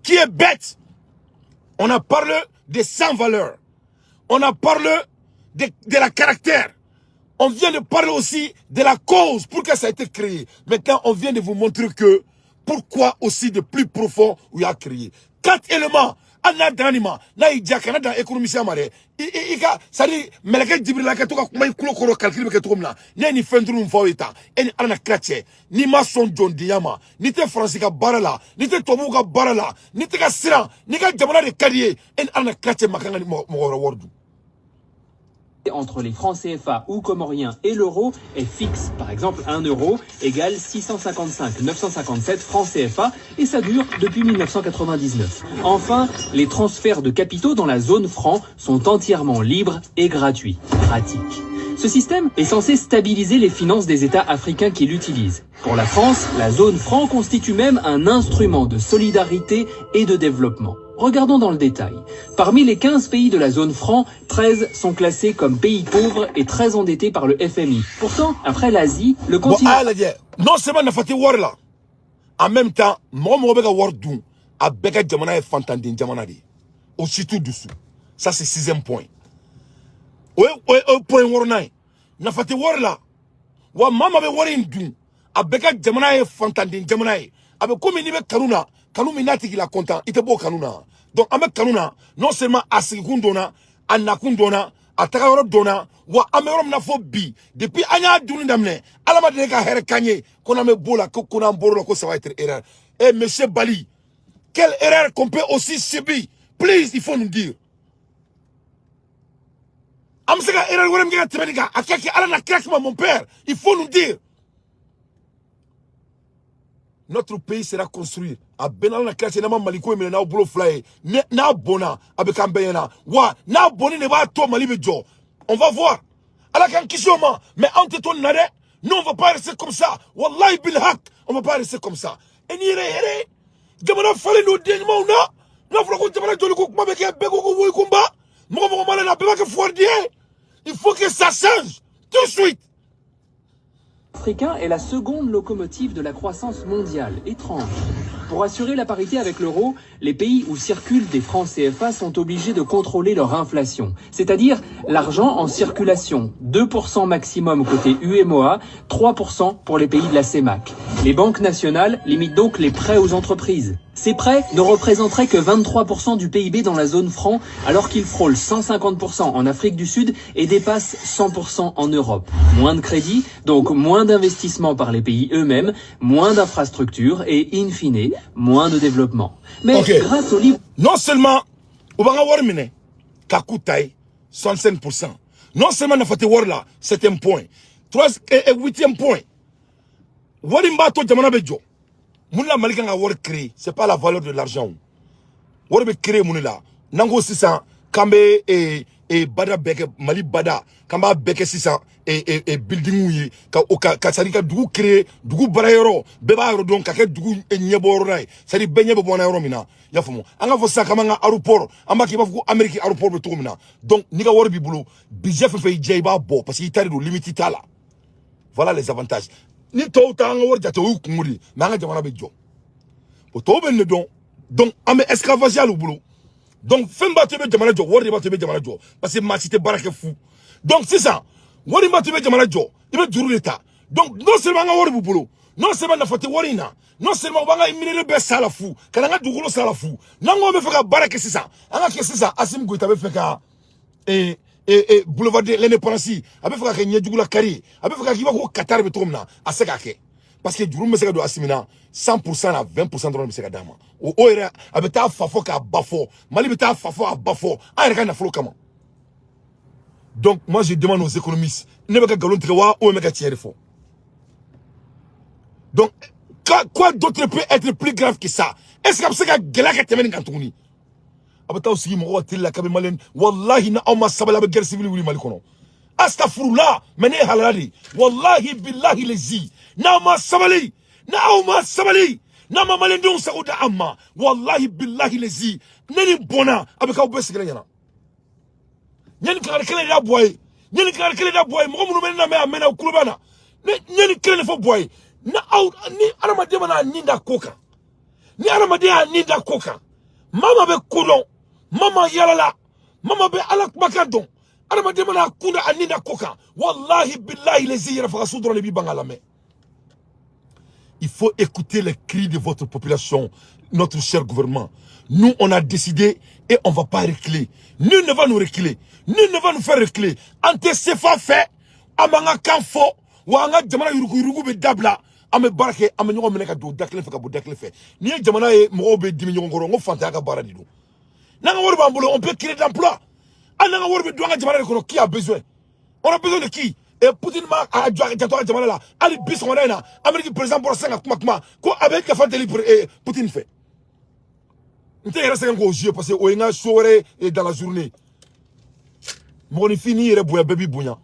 Qui est bête? On a parlé des sans-valeurs. On a parlé de la caractère. On vient de parler aussi de la cause pour que ça a été créé. Maintenant, on vient de vous montrer que pourquoi aussi de plus profond où il a créé. Quatre éléments. Hali n'a danna nin ma, n'a y'i diya, kana dan économicien ma dɛ. I ka, c'est à dire mɛlɛkɛ Jibirila ka to ka kuma i tulo kɔrɔ, calcul bɛ kɛ cogo min na, ne ye nin fɛn duuru min fɔ aw ye tan, e ni Ala na kira cɛ, n'i ma sɔn jɔndenya ma, n'i tɛ Faransi ka baara la, n'i tɛ tubabuw ka baara la, n'i tɛ ka siran, n'i ka jamana de ka di ye, e ni Ala na kira cɛ, ma kan ka ni mɔgɔ wɛrɛ wari dun. Entre les francs CFA ou comoriens et l'euro est fixe. Par exemple, 1 euro égale 655 957 francs CFA et ça dure depuis 1999. Enfin, les transferts de capitaux dans la zone franc sont entièrement libres et gratuits. Pratique. Ce système est censé stabiliser les finances des États africains qui l'utilisent. Pour la France, la zone franc constitue même un instrument de solidarité et de développement. Regardons dans le détail. Parmi les 15 pays de la zone franc, 13 sont classés comme pays pauvres et très endettés par le FMI. Pourtant, après l'Asie, le Bon, continent a y'a lajɛ, non seulement nafa tɛ wari la, en même temps mɔgɔ mɔgɔ bɛ ka wari dun, a bɛɛ ka jamana ye fantanden jamana de ye, o si t'u dusu. Ça, c'est sixième point. O ye point wɔɔrɔnan ye. Nafa tɛ wari la wa, maa maa bɛ wari in dun, a bɛɛ ka jamana ye fantanden jamana ye. A bɛ komi n'i bɛ kanu na, kanu min n'a tigi la content, i tɛ bɔ o kanu na. Donc an bɛ kanu na, non seulement a sigikun dɔnna, a nakun dɔnna. A taga yɔrɔ dɔnna wa. An bɛ yɔrɔ min na fo bi, depuis an y'a dunni daminɛ, Ala ma deli ka hɛrɛ k'an ye ko n'an bɛ b'o la, ko n'an bɔr'o la, ko ça va être erreur. Eh, monsieur Bali, quelle erreur qu'on peut aussi subir? Please, il faut nous dire. An bɛ se ka erreur wɛrɛ min kɛ ka tɛmɛ nin kan, a kɛ kɛ Ala na kira kama. Mon père, il faut nous dire. Notre pays sera construit. A bɛɛ n'Ala na kira cɛ, n'a ma Mali ko in minɛ n'aw bolo fila ye, n'a bɔnna, a bɛ k'an bɛɛ ɲɛna wa. N'a bɔnni de b'a to Mali bɛ jɔ. On va voir. Ala k'an kisi o ma. Mais anw tɛ to nin na dɛ. Nous, on va pas rester comme ça. Wallahi bilhak, on va pas rester comme ça. E ni yɛrɛ yɛrɛ, jamana falen don den ɲumanw na. N'a fɔra ko jamana joli ko kuma bɛ kɛ, bɛɛ ko ko woyi kunba, mɔgɔ mɔgɔ mana na, bɛɛ b'a kɛ fuwaridiyɛ ye. Il faut que ça change tout de suite. Africain est la seconde locomotive de la croissance mondiale. Étrange. Pour assurer la parité avec l'euro, les pays où circulent des francs CFA sont obligés de contrôler leur inflation, c'est-à-dire l'argent en circulation. 2% maximum côté UEMOA, 3% pour les pays de la CEMAC. Les banques nationales limitent donc les prêts aux entreprises. Ces prêts ne représenteraient que 23% du PIB dans la zone franc, alors qu'ils frôlent 150% en Afrique du Sud et dépassent 100% en Europe. Moins de crédits, donc moins d'investissements par les pays eux-mêmes, moins d'infrastructures et, in fine, moins de développement. Mais grâce au livre Non seulement u b'an ka wari minɛ ka k'u ta ye 65%, non seulement nafa tɛ wari la, septième point, trois et huitième point, wari min b'a to jamana bɛ jɔ, mun la Mali kan ka wari créer? C'est pas la valeur de l'argent. Wari bɛ créer mun de la? N'an ko sisan k'an bɛ bada bɛɛ kɛ Mali bada, k'an b'a bɛɛ kɛ sisan buildingiw ye, ka o ka c'est à dire ka dugu créer, dugu baara yɔrɔ bɛɛ b'a yɔrɔ dɔn, ka kɛ dugu ɲɛbɔ yɔrɔ ye, c'est à dire bɛɛ ɲɛ bɛ bɔ yɔrɔ min na. I y'a faamu? An ka fɔ sisan k'an b'an ka aéroport, an b'a kɛ i b'a fɔ ko Amérique aéroport bɛ cogo min na. Donc n'i ka wari b'i bolo, budget fɛn fɛn y'i diya, i b'a bɔ, parce que i ta de don, limite t'a la. Voilà les avantages. Ni tɔw ta an ka wari jate, o y'u kungo de ye, mais an ka jamana bɛ jɔ o. Tɔw bɛ nin de dɔn. Donc an bɛ esclavage l'u bolo. Donc fɛn b'a to i bɛ jamana jɔ, wari de b'a to i bɛ jamana jɔ, parce que maa si tɛ baara kɛ fu. Donc sisan, wari b'a to i bɛ jamana jɔ, i bɛ juru de ta. Donc non seulement an ka wari b'u bolo, non seulement nafa tɛ wari in na, non seulement u b'an ka minerai bɛɛ sa la fu, ka na an ka dugukolo sa la fu. N'an ko an bɛ fɛ ka baara kɛ sisan, an ka kɛ sisan. Assimi Goïta bɛ fɛ ka boulevard de l'Indépendance, a bɛ fɛ ka kɛ ɲɛjugula kari ye, a bɛ fɛ ka k'i b'a fɔ ko Qatar bɛ cogo min na. A se k'a kɛ, parce que juru min bɛ se ka don Assimi na, 100% na, 20% dɔrɔn de bɛ se ka d'a ma. O yɛrɛ, a bɛ taa fa fɔ k'a ba fɔ, Mali bɛ taa fa fɔ a ba fɔ an yɛrɛ ka nafolo kama. Donc moi, je demande aux économistes, ne bɛ ka nkalon tigɛ wa, ou bɛ ka tiɲɛ de fɔ? Donc quoi d'autre peut être plus grave que ça? Est-ce que a bɛ se ka gɛlɛya ka tɛmɛ nin kan tuguni? A bɛ taa sigi mɔgɔw ka teli la kabi Maliyɛn. Wallahi, na aw ma sabali, a bɛ guerre civile wuli Mali kɔnɔ. Astafurula, mais ne ye halala de ye. Wallahi billahi lezi, n'aw ma sabali, n'aw ma sabali, n'a ma maliyɛndenw sago da an ma, wallahi billahi lezi, ne ni bɔnna, a bɛ k'aw bɛɛ sigilen ɲɛna. Ɲani kangari kelen de da bɔ ye, ɲani kangari kelen da bɔ ye. Mɔgɔ minnu bɛ ne lamɛn, a mɛnna, u kulo bɛ na. Ne ɲani kelen de fɔ bɔ ye. Na aw ni adamaden mana nin da ko kan, ni adamaden y'a nin da ko kan, maa maa bɛ ko dɔn, maa maa yalala, maa maa bɛ Ala kumakan dɔn, adamaden mana kun da a nin da ko kan, wallahi billahi lezi, yɛrɛ faga su dɔrɔn de b'i ban k'a lamɛn. Il faut écouter les cris de votre population, notre cher gouvernement. Nous, on a décidé et on ne va pas reculer. Nul ne va nous reculer. Nul ne va nous faire reculer. An tɛ CFA fɛ, an b'an ka kan fɔ, wa an ka jamana yurugu yurugu bɛ dabila. An bɛ baara kɛ, an bɛ ɲɔgɔn minɛ ka don da kelen fɛ, ka bɔ da kelen fɛ. N'i ye jamana ye, mɔgɔw bɛ dimi ɲɔgɔn kɔrɔ, n ko fantanya ka baara de don. N'an ka wari b'an bolo, on peut créer de l'emploi. Hali n'an ka wari bɛ don an ka jamana de kɔnɔ, qui a besoin? On a besoin de qui? Et Poutine ma a jɔ a janto a ka jamana la. Hali bi sɔgɔmada in na, Amérique président bɔra sisan ka kuma ko a bɛ yafa deli Poutine fɛ. N tɛ yɛrɛ sɛgɛn k'o jouer, parce que o ye n ka show wɛrɛ ye dans la journée. Mɔgɔninfin, n'i yɛrɛ bonya, bɛɛ b'i bonya.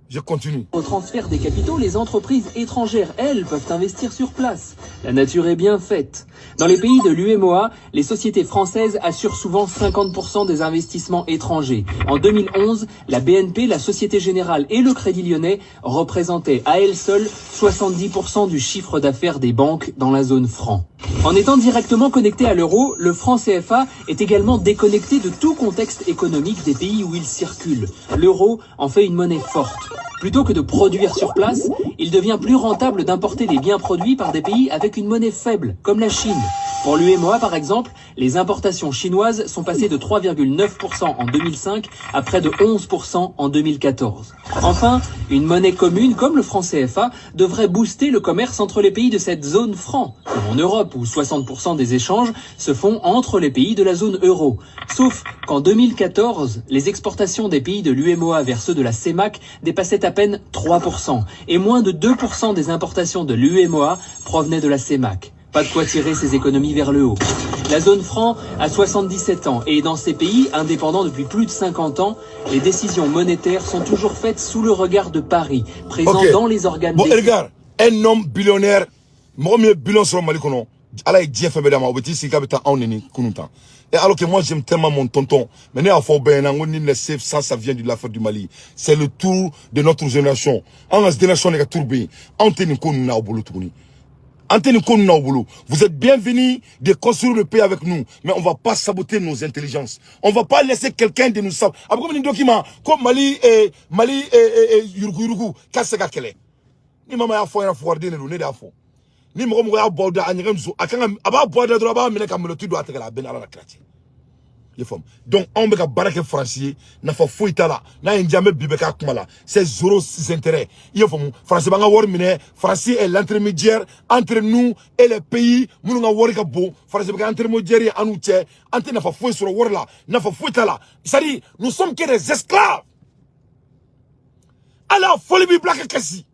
Je continue. Au transfert des capitaux, les entreprises étrangères, elles, peuvent investir sur place. La nature est bien faite. Dans les pays de l'UEMOA, les sociétés françaises assurent souvent 50% des investissements étrangers. En 2011, la BNP, la Société Générale et le Crédit Lyonnais représentaient à elles seules 70% du chiffre d'affaires des banques dans la zone franc. En étant directement connecté à l'euro, le franc CFA est également déconnecté de tout contexte économique des pays où il circule. L'euro en fait une monnaie forte. Plutôt que de produire sur place, il devient plus rentable d'importer des biens produits par des pays avec une monnaie faible, comme la Chine. Pour l'UEMOA, par exemple, les importations chinoises sont passées de 3,9% en 2005 à près de 11% en 2014. Enfin, une monnaie commune comme le franc CFA devrait booster le commerce entre les pays de cette zone franc, comme en Europe où 60% des échanges se font entre les pays de la zone euro. Sauf qu'en 2014, les exportations des pays de l'UEMOA vers ceux de la CEMAC dépassaient à peine 3% et moins de 2% des importations de l'UEMOA provenaient de la CEMAC. Pas de quoi tirer ses économies vers le haut. La zone franc a 77 ans et dans ces pays, indépendants depuis plus de 50 ans, les décisions monétaires sont toujours faites sous le regard de Paris, présent dans les organes. Bon, regarde, un homme billionnaire, mɔgɔ min ye billion sɔrɔ Mali kɔnɔ, Ala ye diɲɛ fɛn bɛɛ d'a ma, o bɛ t'i sigi k'a bɛ taa anw neni kunun tan. Et alors que moi, j'aime tellement mon tonton, mais ne y'a fɔ bɛɛ ɲɛna n ko ni le ça, ça vient de l'affaire du Mali. C'est le tour de notre génération. An ka génération de ka tour bɛ yen. Anw tɛ nin ko ninnu n'aw bolo tuguni. Vous êtes bienvenus de construire le pays avec nous, mais on ne va pas saboter nos intelligences. On ne va pas laisser quelqu'un de nous saboter. Après, comme un document, comme Mali et Mali et Yurugu Yurugu, qu'est-ce que c'est? Ni mama y'a fɔ ɲɛna fugariden de don, ne de y'a fɔ. Ni mɔgɔ mɔgɔ y'a bɔ aw da a ɲɛgɛn muso a kan ka a b'a bɔ a da dɔrɔn, a b'a minɛ ka malotu don a tɛgɛ la, a bɛ ni Ala la kira cɛ. I y'a faamu? Donc anw bɛ ka baara kɛ Faransi ye, nafa foyi t'a la. N'a ye n diya, n bɛ bi bɛɛ k'a kuma la. C'est zéro intérêt. I y'a faamu? Faransi b'an ka wari minɛ. Faransi est l'intermédiaire entre nous et les pays minnu ka wari ka bon. Faransi bɛ kɛ intermédiaire ye an n'u cɛ. An tɛ nafa foyi sɔrɔ wari la, nafa foyi t'a la. C'est à dire, nous sommes que des esclaves. Ala fɔli b'i bila ka kasi.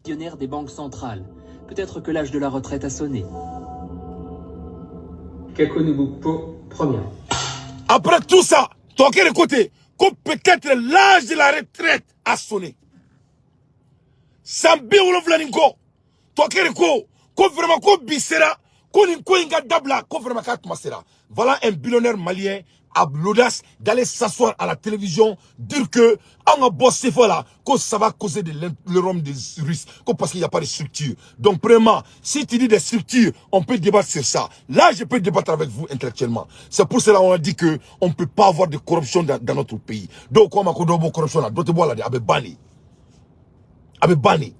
Des banques centrales. Peut-être que l'âge de la retraite a sonné. Première. Après tout ça, tɔkɛ de côté, ko peut-être l'âge de la retraite a sonné. San 70 ni kɔ, tɔkɛ de ko ko vraiment ko bi sera ko nin ko in ka dabila, ko vraiment k'a tuma sera. Voilà un billionnaire malien a l'audace d'aller s'asseoir à la télévision, dire que an ka bɔ CFA la, que ça va causer de l'Europe des Russes, que parce qu'il n'y a pas de structure. Donc premièrement, si tu dis des structures, on peut débattre sur ça. Là, je peux débattre avec vous intellectuellement. C'est pour cela qu'on a dit que on ne peut pas avoir de corruption dans notre pays. Donc quoi, ma corruption là, d'autres bois là, a bɛ ban de. A bɛ ban de.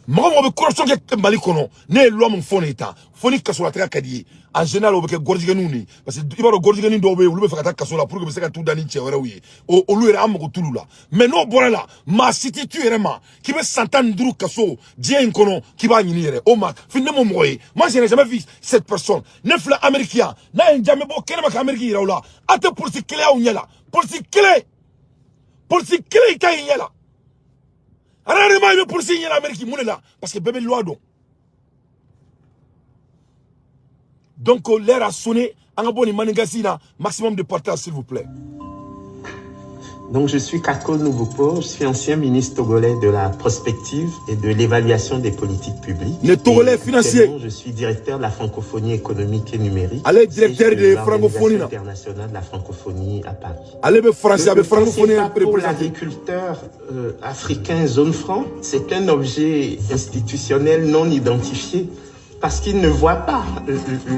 Mɔgɔ mɔgɔ bɛ corruption kɛ Mali kɔnɔ, ne ye loi min fɔ nin ye tan, fo ni kasolatɛga ka di ye. En général, o bɛ kɛ gɔrɔjigɛninw de ye, parce que i b'a dɔn gɔrɔjigɛnin dɔw bɛ yen, olu bɛ fɛ ka taa kaso la pour que u bɛ se ka t'u da ni cɛ wɛrɛw ye. O olu yɛrɛ, an mago t'olu la. Mais n'o bɔra la, maa si t'i tu yɛrɛ ma k'i bɛ san 15 kaso diɲɛ in kɔnɔ k'i b'a ɲini yɛrɛ. O ma fi ne m'o mɔgɔ ye. Moi, je n'ai jamais vu cette personne. Ne filɛ Amérique yan, n'a ye n diya, n bɛ bɔ kɛnɛma ka Amérique yira u la. A tɛ polisi kelen y'aw ɲɛ la, polisi kelen, polisi kelen i ta y'i ɲɛ la. Rarement i bɛ polisi ɲɛ la Amérique. Mun de la? Parce que bɛɛ bɛ loi dɔn. Donc l'heure a sonné, an ka bɔ nin manigasi na. Maximum de partage, s'il vous plaît. Donc, je suis Kako Nubukpo, je suis ancien ministre togolais de la prospective et de l'évaluation des politiques publiques. Le Togolais Et financier. actuellement, je suis directeur de la francophonie économique et numérique. Ale directeur Siège de francophonie l'Organisation là. internationale de la francophonie à Paris. Ale bɛ français, a bɛ Le francophonie CFA pour représenté. l'agriculteur africain zone franc, c'est un objet institutionnel non identifié parce qu'il ne voit pas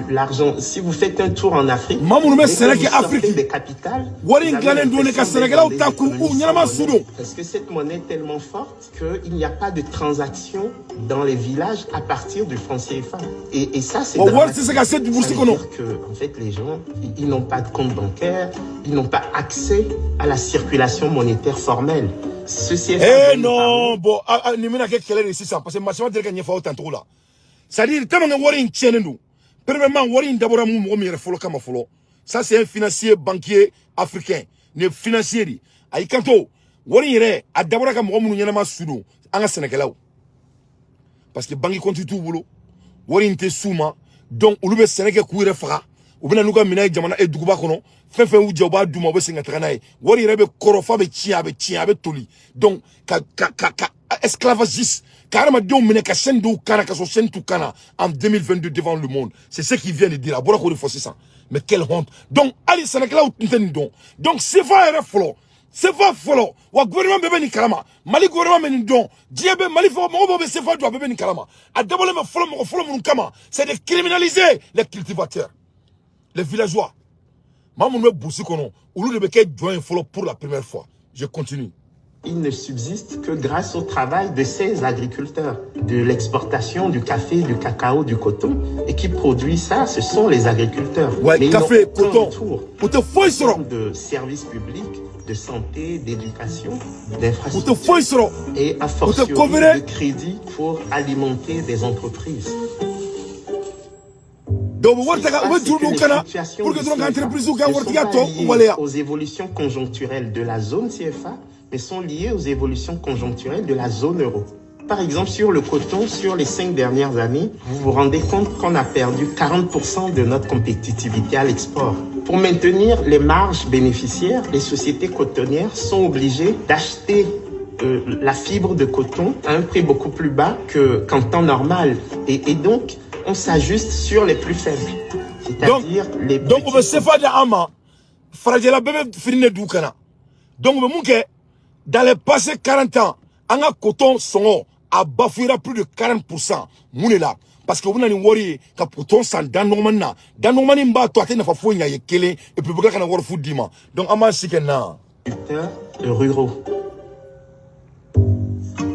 l'argent. Si vous faites un tour en Afrique, Maa minnu bɛ dès que sɛnɛ vous kɛ sortez Afrique, des capitales, wari in vous avez dilannen don de ka l'impression sɛnɛkɛlaw d'être ta dans k'u des u ɲɛnama économies su don. Parce que cette monnaie est tellement forte qu'il n'y a pas de transaction dans les villages à partir du franc CFA. Et ça, c'est Wa wari dramatique. tɛ se ka se brousse Ça veut kɔnɔ. dire que, en fait, les gens, ils n'ont pas de compte bancaire, ils n'ont pas accès à la circulation monétaire formelle. Ce CFA Eh dont nous non, parlons, bon, ah, ah, nin bɛna kɛ kɛlɛ de ye sisan, parce que maa caman deli ka ɲɛfɔ aw tan cogo la. C'est à dire, tellement que wari in tiɲɛnen don. Premièrement, wari in dabɔra mun mɔgɔ min yɛrɛ fɔlɔ kama fɔlɔ. Ça, c'est un financier banquier africain. Nin ye financier de ye. A y'i kanto, wari in yɛrɛ, a dabɔra ka mɔgɔ minnu ɲɛnama su don, an ka sɛnɛkɛlaw. Parce que banque compte t'u bolo. Wari in tɛ s'u ma. Donc olu bɛ sɛnɛ kɛ k'u yɛrɛ faga. U bɛ na n'u ka minɛn ye jamana e duguba kɔnɔ. Fɛn fɛn y'u jɛ, u b'a d'u ma, u bɛ segin ka taga n'a ye. Wari yɛrɛ bɛ kɔrɔ f'a bɛ tiɲɛ, a bɛ tiɲɛ, a bɛ toli. Donc ka esclavagiste, ka hadamadenw minɛ ka chaîne dɔw kan na ka sɔrɔ chaîne t'u kan na en 2022 devant le monde. C'est ce qu'il vient de dire. A bɔra k'o de fɔ sisan. Mais quelle honte. Donc hali sɛnɛkɛlaw tun tɛ nin dɔn. Donc CFA yɛrɛ fɔlɔ, CFA fɔlɔ wa, gouvernement bɛɛ bɛ nin kalama. Mali gouvernement bɛ nin dɔn, diɲɛ bɛ Mali fɔ mɔgɔ bɛɛ bɛ CFA dɔn, a bɛɛ bɛ nin kalama. A dabɔlen bɛ fɔlɔ mɔgɔ fɔlɔ minnu kama, c'est de criminaliser les cultivateurs, les villageois. Maa minnu bɛ brousse kɔnɔ, olu de bɛ kɛ jɔn ye fɔlɔ pour la première fois. Je continue. Il ne subsiste que grâce au travail de ces agriculteurs, de l'exportation du café, du cacao, du coton, et qui produit ça, ce sont les agriculteurs. Ouais, Mais ils café, n'ont aucun coton. retour U tɛ foyi sɔrɔ. de services publics, de santé, d'éducation, U tɛ d'infrastructures foyi sɔrɔ. Et a U tɛ fortiori couvert. De crédit pour alimenter des entreprises. Donc u bɛ wari ta ka u bɛ juru don u kana pour que dɔrɔn ka entreprise ka Ne sont waritigiya pas tɔ liées waleya. Aux évolutions conjoncturelles de la zone CFA, mais sont liées aux évolutions conjoncturelles de la zone euro. Par exemple, sur le coton, sur les 5 dernières années, vous vous rendez compte qu'on a perdu 40% de notre compétitivité à l'export. Pour maintenir les marges bénéficiaires, les sociétés cotonnières sont obligées d'acheter la fibre de coton à un prix beaucoup plus bas qu'en temps normal. Et donc, on s'ajuste sur les plus faibles, Donc c'est-à-dire les donc u bɛ petits. CFA di an ma, farajɛla bɛɛ bɛ fini de d'u kana. Donc u bɛ mun kɛ? Dans les passés 40 ans, an ka coton sɔngɔ a bafouera plus de 40%. Mun de la? Parce que u bɛna ni wari ye ka coton san da nɔgɔmani na, da nɔgɔmani min b'a to a tɛ nafa foyi ɲɛ a ye kelen, et puis u bɛ tila ka na wari fu d'i ma. Donc an b'an si kɛ na. Producteurs ruraux.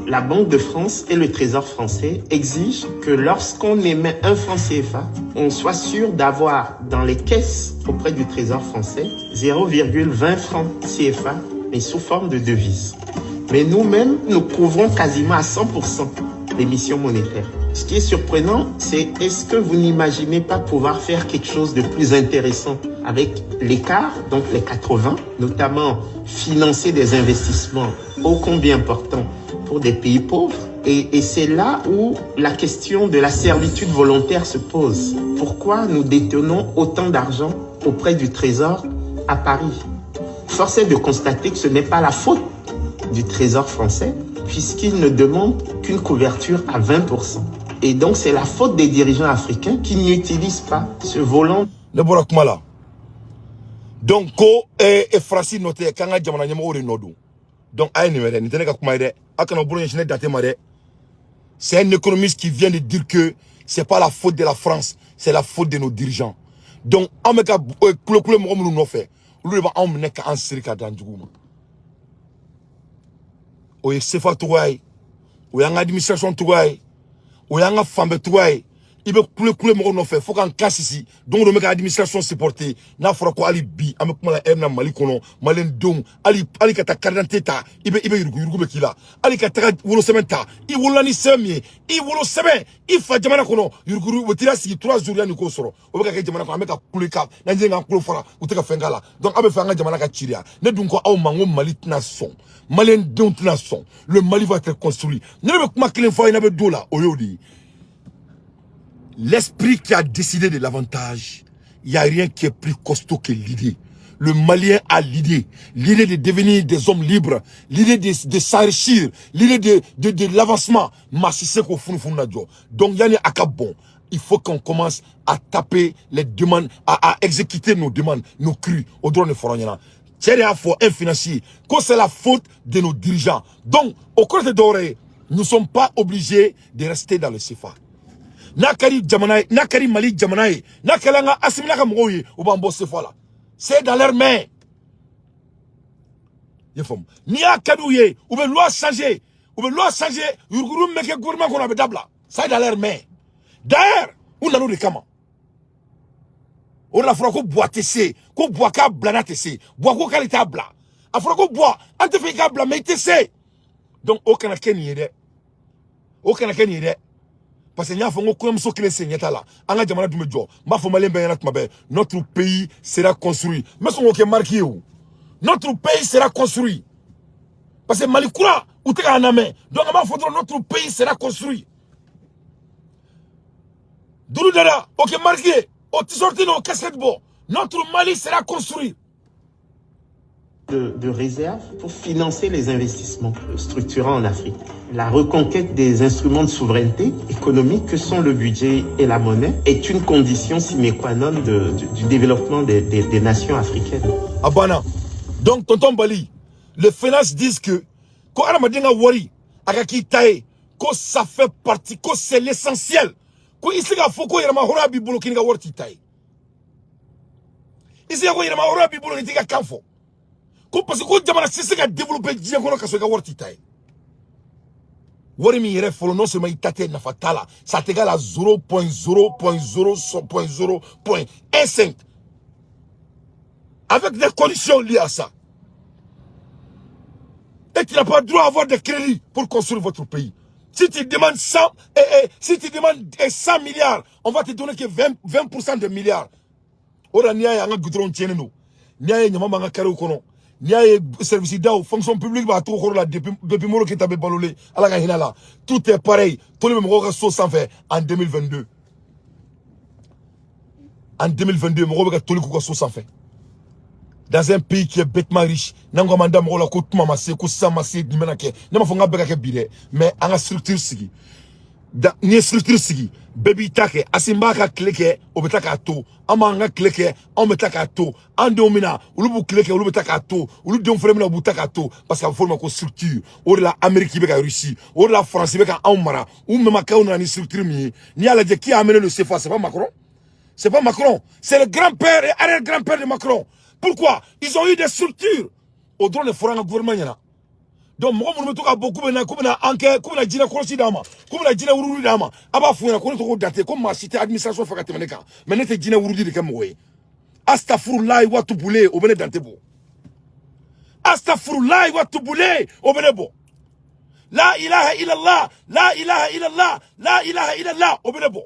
La Banque de France et le Trésor français exigent que lorsqu'on émet un franc CFA, on soit sûr d'avoir dans les caisses auprès du Trésor français 0,20 francs CFA, mais sous forme de devise. Mais nous-mêmes, nous couvrons quasiment à 100% l'émission monétaire. Ce qui est surprenant, c'est: est-ce que vous n'imaginez pas pouvoir faire quelque chose de plus intéressant avec l'écart, donc les 80, notamment financer des investissements ô combien importants pour des pays pauvres? Et c'est là où la question de la servitude volontaire se pose. Pourquoi nous détenons autant d'argent auprès du Trésor à Paris? Force est de constater que ce n'est pas la faute du Trésor français, puisqu'il ne demande qu'une couverture à 20%. Et donc c'est la faute des dirigeants africains qui n'utilisent pas ce volant. Ne bɔra kuma la. Donc ko Faransi nɔ tɛ, k'an ka jamana ɲɛmɔgɔw de nɔ don. Donc a ye nin mɛn dɛ, nin tɛ ne ka kuma ye dɛ, a kana bolo ɲɛsin ne date ma dɛ. C'est un économiste qui vient de dire que c'est pas la faute de la France, c'est la faute de nos dirigeants. Donc an bɛ ka kulekule mɔgɔ minnu nɔfɛ, olu de b'anw minɛ k'an siri ka dan jugu ma. O ye CFA togoya ye, o y'an ka administration togoya ye, o y'an ka fan bɛɛ togoya ye. I bɛ kule kule mɔgɔ nɔfɛ fo k'an ka sisi. Don o don n bɛ ka administration supporter. N'a fɔra ko hali bi an bɛ kuma la heure min na Mali kɔnɔ, maliyɛndenw, hali ka taa carte d'identité ta, i bɛ yurugu yurugu bɛ k'i la. Hali ka taga wolosɛbɛn ta, i wolola ni sɛbɛn min ye, i wolosɛbɛn i fa jamana kɔnɔ, yurugu yurugu u bɛ t'i sigi 3 jours yanni k'o sɔrɔ. O bɛ ka kɛ jamana kɔnɔ, an bɛ ka kule ka n'an ye k'an kulo fara, u tɛ ka fɛn k'a la. Donc aw bɛ fɛ an ka jamana ka ci de ya? Ne dun ko aw ma n ko Mali tɛna sɔn, maliyɛndenw tɛna sɔn. Le Mali va être construit. Ne bɛ kuma kelen fɔ aw ɲɛna, bɛ don la, o y'o de ye. L'esprit qui a décidé de l'avantage, il n'y a rien qui est plus costaud que l'idée. Le Malien a l'idée. L'idée de devenir des hommes libres, l'idée de s'enrichir, l'idée de l'avancement. Maa si se k'o funu funu na jɔ. Donc, yani a ka bon, il faut qu'on commence à taper les demandes, à exécuter nos demandes, nos cris. Au droit de fɔra. Cɛ de y'a fɔ, un financier, que c'est la faute de nos dirigeants. Donc, au côté de nous ne sommes pas obligés de rester dans le CFA. N'a kɛra jamana ye, n'a kɛra Mali jamana ye, n'a kɛra an ka Assimi ka mɔgɔw ye, u b'an bɔ CFA la. C'est dans leur main. I ye faamu? N'i y'a ka d'u ye, u bɛ loi changer, u bɛ loi changer, yuruguyurugu min bɛ kɛ gouvernement kɔnɔ, a bɛ dabila. Ça est dans leur main. D'ailleurs, u nan'o de kama. O de la fɔra ko Buwa tɛ se, ko Buwa k'a bila n'a tɛ se. Buwa ko k'ale t'a bila. A fɔra ko Buwa, an tɛ fɛ i k'a bila, mais i tɛ se. Donc o kana kɛ nin ye dɛ, o kana kɛ nin ye dɛ, parce que n y'a fɔ n ko kɔɲɔmuso kelen sen ɲɛ t'a la, an ka jamana dun bɛ jɔ. N b'a fɔ maliyɛn bɛɛ ɲɛna tuma bɛɛ, notre pays sera construit. N bɛ sɔn k'o kɛ marque ye o, notre pays sera construit, parce que Mali kura u tɛ k'an lamɛn. Donc an b'a fɔ dɔrɔn, notre pays sera construit. Doudou Dada, o kɛ marque ye, o t-shirt n'o casquette bɔ, notre Mali sera construit. De réserve pour financer les investissements structurants en Afrique. La reconquête des instruments de souveraineté économique que sont le budget et la monnaie est une condition sine qua non du développement des nations africaines. A banna. Donc tonton Bali, les finances disent que ko hadamaden ka wari a ka k'i ta ye, ko ça fait partie, ko c'est l'essentiel, ko i se k'a fɔ ko yɛrɛma hɔrɔnya b'i bolo k'i ka wari t'i ta ye, i se ka ko yɛrɛma hɔrɔnya b'i bolo k'i t'i ka kan fɔ. Ko parce que ko jamana tɛ se ka développer diɲɛ kɔnɔ ka sɔrɔ i ka wari t'i ta ye. Wari min yɛrɛ fɔlɔ, non seulement i ta tɛ, nafa t'a la, ça t'égale à 0.0.0.0.15 avec des conditions liées à ça. Et tu n'as pas droit à avoir des crédits pour construire votre pays. Si tu demandes 100, si tu demandes 100 milliards, on va te donner que 20% de milliards. Ora n'i y'a ye an ka goudron tiɲɛnen don, n'i y'a ye ɲama b'an ka carré kɔnɔ, n'i y'a ye service daw, fonction publique b'a cogo kɔrɔ la depuis Modibo Keyita bɛ balolen, Ala ka hinɛ la, tout est pareil. Toli bɛ mɔgɔw ka so sanfɛ en 2022. En 2022, mɔgɔw bɛ ka toli k'u ka so sanfɛ. Dans un pays qui est bêtement riche, n'an ko an da mɔgɔw la ko tuma ma se, ko sisan ma se, nin bɛna kɛ. Ne m'a fɔ n k'a bɛɛ ka kɛ bi dɛ, mais an ka structure sigi. N'i ye structure sigi, bɛɛ b'i ta kɛ. Asimi b'a ka tile kɛ, o bɛ taa k'a to. An b'an ka tile kɛ, anw bɛ taa k'a to. An denw bɛ na, olu b'u tile kɛ, olu bɛ taa k'a to. Olu denw fana bɛ na, u b'u ta k'a to. Parce que a bɛ fɔ o ma ko structure. O de la Amérique bɛ ka réussir. O de la France bɛ ka anw mara. U mɛmakaw nana ni structure min ye. N'i y'a lajɛ, qui a amené le CFA? C'est pas Macron. C'est pas Macron. C'est le grand-père et arrière-grand-père de Macron. Pourquoi? Ils ont eu des structures. O dɔrɔn de fɔra an ka gouvernement ɲɛna. Donc mɔgɔ minnu bɛ to ka bɔ k'u bɛna an kɛ, k'u bɛna jinɛ kɔlɔsi d'an ma, k'u bɛna jinɛ wurudi d'an ma, a b'a f'u ɲɛna ko ne tɔgɔ Dante, ko maa si tɛ administration fɛ ka tɛmɛ ne kan, mais ne tɛ jinɛ wurudi de kɛ mɔgɔ ye. Astafurulayi wa tubule, o bɛ ne Dante bɔ. Astafurulayi wa tubule, o bɛ ne bɔ. La ilaha illallah, la ilaha illallah, la ilaha illallah, o bɛ ne bɔ.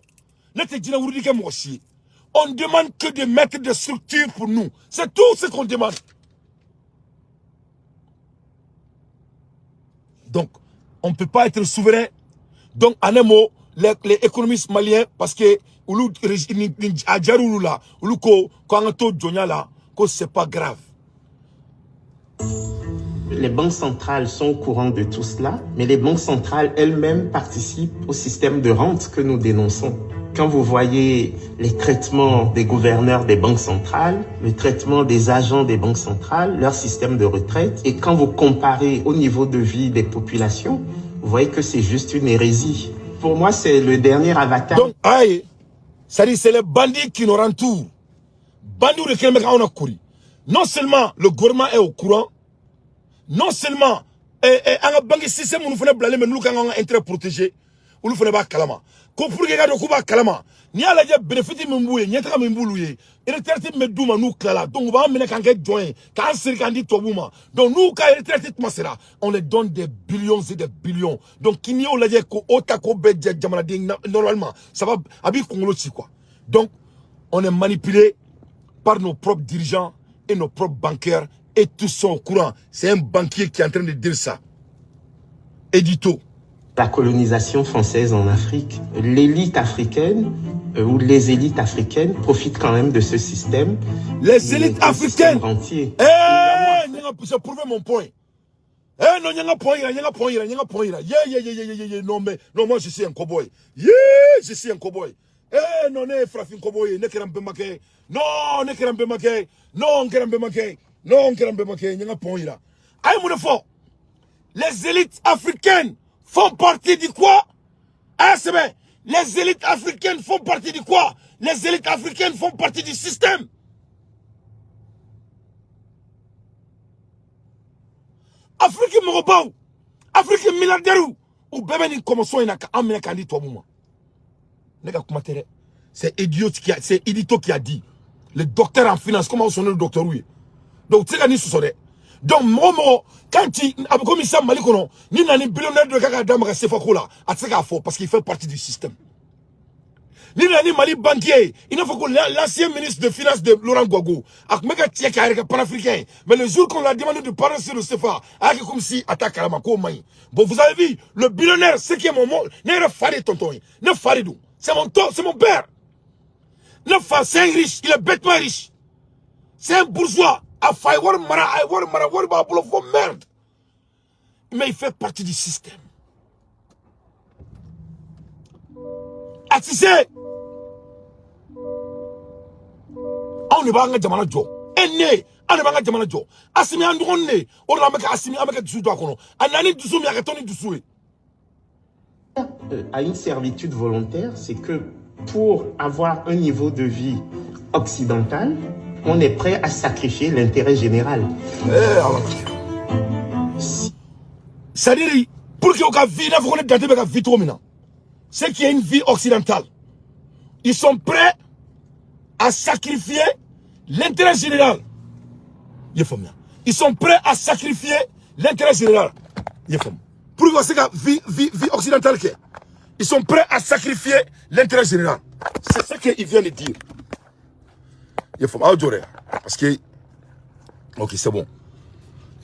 Ne tɛ jinɛ wurudi kɛ mɔgɔ si ye. On demande que de mettre des structures pour nous. C'est tout ce qu'on demande. Donc, on ne peut pas être souverain. Donc, en un mot, les économistes maliens, parce que olu a diyar'olu la, olu ko ko an ka to jɔnya la, ko c'est pas grave. Les banques centrales sont au courant de tout cela, mais les banques centrales elles-mêmes participent au système de rente que nous dénonçons. Quand vous voyez les traitements des gouverneurs des banques centrales, le traitement des agents des banques centrales, leur système de retraite, et quand vous comparez au niveau de vie des populations, vous voyez que c'est juste une hérésie. Pour moi, c'est le dernier avatar. Donc, aïe, c'est-à-dire c'est les bandits qui nous rentourent. Bandits de kɛlen bɛ k'anw na kori. Non seulement le gouvernement est au courant, non seulement an ka banque système minnu fana bilalen bɛ n'olu kan k'an ka intérêt protéger, olu fana b'a kalama. Ko pour que i ka dɔn k'u b'a kalama, n'i y'a lajɛ bénéfice min b'u ye, ɲɛtaga min b'olu ye, retraite min bɛ d'u ma n'u tilala, donc u b'an minɛ k'an kɛ jɔn ye, k'an siri k'an di tubabuw ma. Donc n'u ka retraite tuma sera, on les donne des billions et des billions. Donc n'i y'o lajɛ k'o ta k'o bɛɛ jɛ jamanaden normalement, ça va, a b'i kunkolo ci quoi. Donc on est manipulé par nos propres dirigeants et nos propres bancaires, et tous sont au courant. C'est un banquier qui est en train de dire ça. Édito. La colonisation française en Afrique, l'élite africaine ou les élites africaines profitent quand même de ce système. Les élites africaines. Rentier. Eh, j'ai prouvé mon point. Eh non, il y a un point, il y a un point, il y a un point. Yeah, yeah, yeah, yeah, yeah, yeah. Non, mais non, moi je suis un cowboy. Yeah, je suis un cowboy. Eh non, ne frafin cowboy, ne kɛra n bɛnbakɛ ye. Non, ne kɛra n bɛnbakɛ ye. Non, n kɛra n bɛnbakɛ ye. Non, n kɛra n bɛnbakɛ ye. N ye n ka point yira. A ye mun de fɔ? Les élites africaines font partie du quoi? Ah, c'est bien. Les élites africaines font partie du quoi? Les élites africaines font partie du système. Afrique mɔgɔbaw, Afrique milliardaires, u bɛɛ bɛ nin kɔmɔsɔn in na k'an minɛ k'an di tubabuw ma. Ne ka kuma tɛ dɛ. C'est idiot qui a, c'est Edito qui a dit. Le docteur en finance, comment sont le docteur ye? Donc tu sais ka nin sɔsɔ dɛ. Donc mɔgɔ mɔgɔ quand tu a bɛ komi sisan Mali kɔnɔ, ni nana ni billionnaire dɔ k'a ka d'a ma ka CFA ko la, a tɛ se k'a fɔ parce qu'il fait partie du système. Ni nana ni Mali banquier, i n'a fɔ ko l'ancien ministre de finance de Laurent Gbagbo, a tun bɛ ka tiɲɛ k'a yɛrɛ kɛ panafricain, mais le jour qu'on l'a demandé de parler sur le CFA, a y'a kɛ comme si a t'a kalama k'o man ɲi. Bon, vous avez vu, le billionnaire, ce qui est mon mot, ne yɛrɛ fa de ye tonton ye, ne fa de don, c'est mon ton, c'est mon père. Ne fa, c'est un riche, il est bêtement riche. C'est un bourgeois. A fa ye wari mara, a ye wari mara, wari b'a bolo fo merde. Mais il fait partie du système. A ti se. Anw de b'an ka jamana jɔ. E ne, anw de b'an ka jamana jɔ. Asimi an dɔgɔnin de, o de la an bɛ ka Asimi, an bɛ ka dusu don a kɔnɔ. A nana ni dusu min ye, a ka tɔn ni dusu ye. À une servitude volontaire, c'est que pour avoir un niveau de vie occidental, on est prêt à sacrifier l'intérêt général. Eh, ala. C'est-à-dire, pour que ka vie, n'a fɔ ko ne Dante bɛ ka vie cogo min na, c'est qu'il y a une vie occidentale. Ils sont prêts à sacrifier l'intérêt général. I ye faamuya? Ils sont prêts à sacrifier l'intérêt général. I ye faamu? Pour que se ka vie occidentale kɛ, ils sont prêts à sacrifier l'intérêt général. C'est ce qu'il vient de dire. I ye faamu? Aw jɔ dɛ, parce que, ok, c'est bon.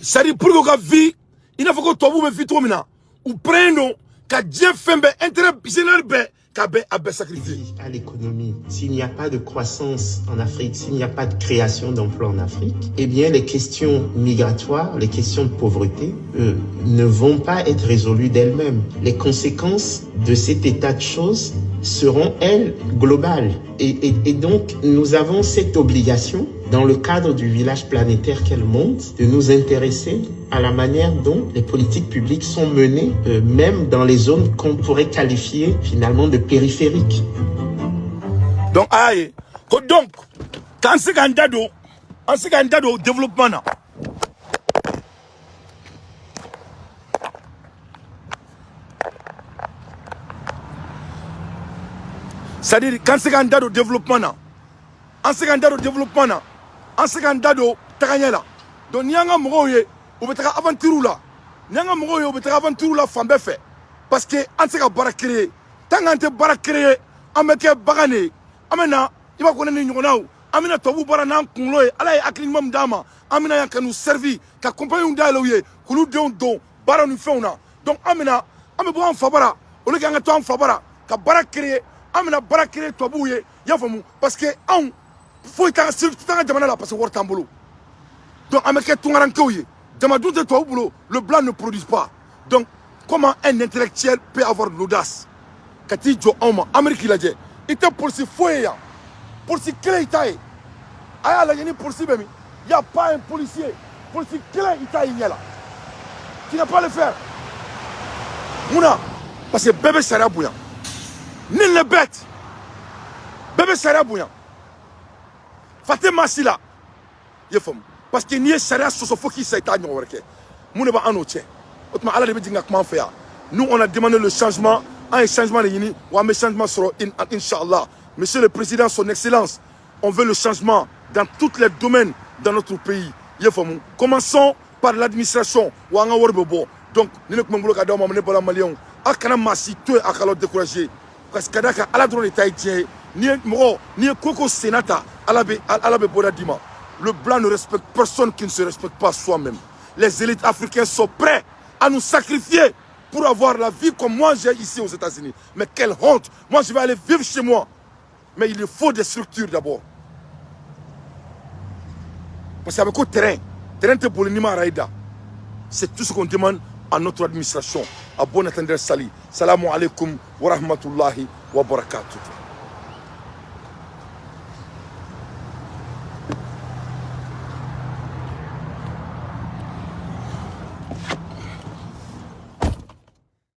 C'est-à-dire, pour que ka vie i n'a fɔ ko tubabuw bɛ vie cogo min na, u prêt don ka diɲɛ fɛn bɛɛ, intérêt général bɛɛ, ka bɛɛ a bɛɛ sacrifier. À l'économie, s'il n'y a pas de croissance en Afrique, s'il n'y a pas de création d'emplois en Afrique, eh bien les questions migratoires, les questions de pauvreté ne vont pas être résolues d'elles-mêmes. Les conséquences de cet état de choses seront, elles, globales. Et donc, nous avons cette obligation, dans le cadre du village planétaire qu'est le monde, de nous intéresser à la manière dont les politiques publiques sont menées, même dans les zones qu'on pourrait qualifier finalement de périphériques. Donc ayi ko, donc k'an se k'an da don, an se k'an da don développement na. C'est-à-dire k'an se k'an da don développement na, an se k'an da don développement na, an se k'an da don tagaɲɛ la. Donc n'i y'an ka mɔgɔw ye, u bɛ taga aventure la. N'i y'an ka mɔgɔw ye, u bɛ taga aventure la fan bɛɛ fɛ, parce que an tɛ se ka baara créer. Tant qu'an tɛ baara créer, an bɛ kɛ bagan de ye. An bɛ na, i b'a fɔ ko ne ni ɲɔgɔnnaw, an bɛna tubabuw baara n'an kunkolo ye. Ala ye hakili ɲuman min d'an ma, an bɛna yan ka n'u servi, ka compagnie dayɛlɛ u ye, k'olu denw don baara ni fɛnw na. Donc an bɛna, an bɛ bɔ an fa bara, au lieu k'an ka to an fa bara ka baara créer, an bɛna baara créer tubabuw ye. I y'a faamu? Parce que anw foyi t'an ka t'an ka jamana la, parce que wari t'an bolo. Donc an bɛ kɛ tunkarankew ye. Jama dun tɛ tubabu bolo. Le blanc ne produit pas. Donc comment un intellectuel peut avoir de l'audace ka t'i jɔ anw ma? Amérique lajɛ, i tɛ polisi foyi ye yan, polisi kelen i t'a ye. A y'a lajɛ ni polisi bɛ min? Y a pas un policier, polisi kelen i t'a ye ɲɛ la. Tu n'as pas le faire. Mun na? Parce que bɛɛ bɛ sariya bonya. Nul n'est bête. Bɛɛ bɛ sariya bonya, fa tɛ maa si la. I ye faamu? Parce que n'i ye sariya sɔsɔ fo k'i sa, i t'a ɲɔgɔn wɛrɛ kɛ. Mun de b'an n'o cɛ? O tuma Ala de bɛ jigin ka kuma an fɛ yan. Nous, on a demandé le changement. An ye changement de ɲini wa, an bɛ changement sɔrɔ, inchallah. Monsieur le président, son excellence, on veut le changement dans tous les domaines dans notre pays. I ye faamu? Commençons par l'administration wa, an ka wari bɛ bɔ. Donc ni ne tun bɛ n bolo ka d'aw ma, ne bɔra maliyɛnw, a kana maa si to yen a k'aw décourager, parce que ka d'a kan Ala dɔrɔn de ta ye diɲɛ ye. N'i ye mɔgɔ, n'i ye ko ko senna ta, Ala bɛ bɔda d'i ma. Le blanc ne respecte personne qui ne se respecte pas soi-même. Les élites africaines sont prêts à nous sacrifier pour avoir la vie comme moi j'ai ici aux États-Unis. Mais quelle honte! Moi, je vais aller vivre chez moi, mais il faut des structures d'abord, parce que a bɛ ko terrain, terrain tɛ boli n'i ma arayi da. C'est tout ce qu'on demande à notre administration. À bon entendeur, salut. Salam alaikum wa rahmatullahi wa barakatuh.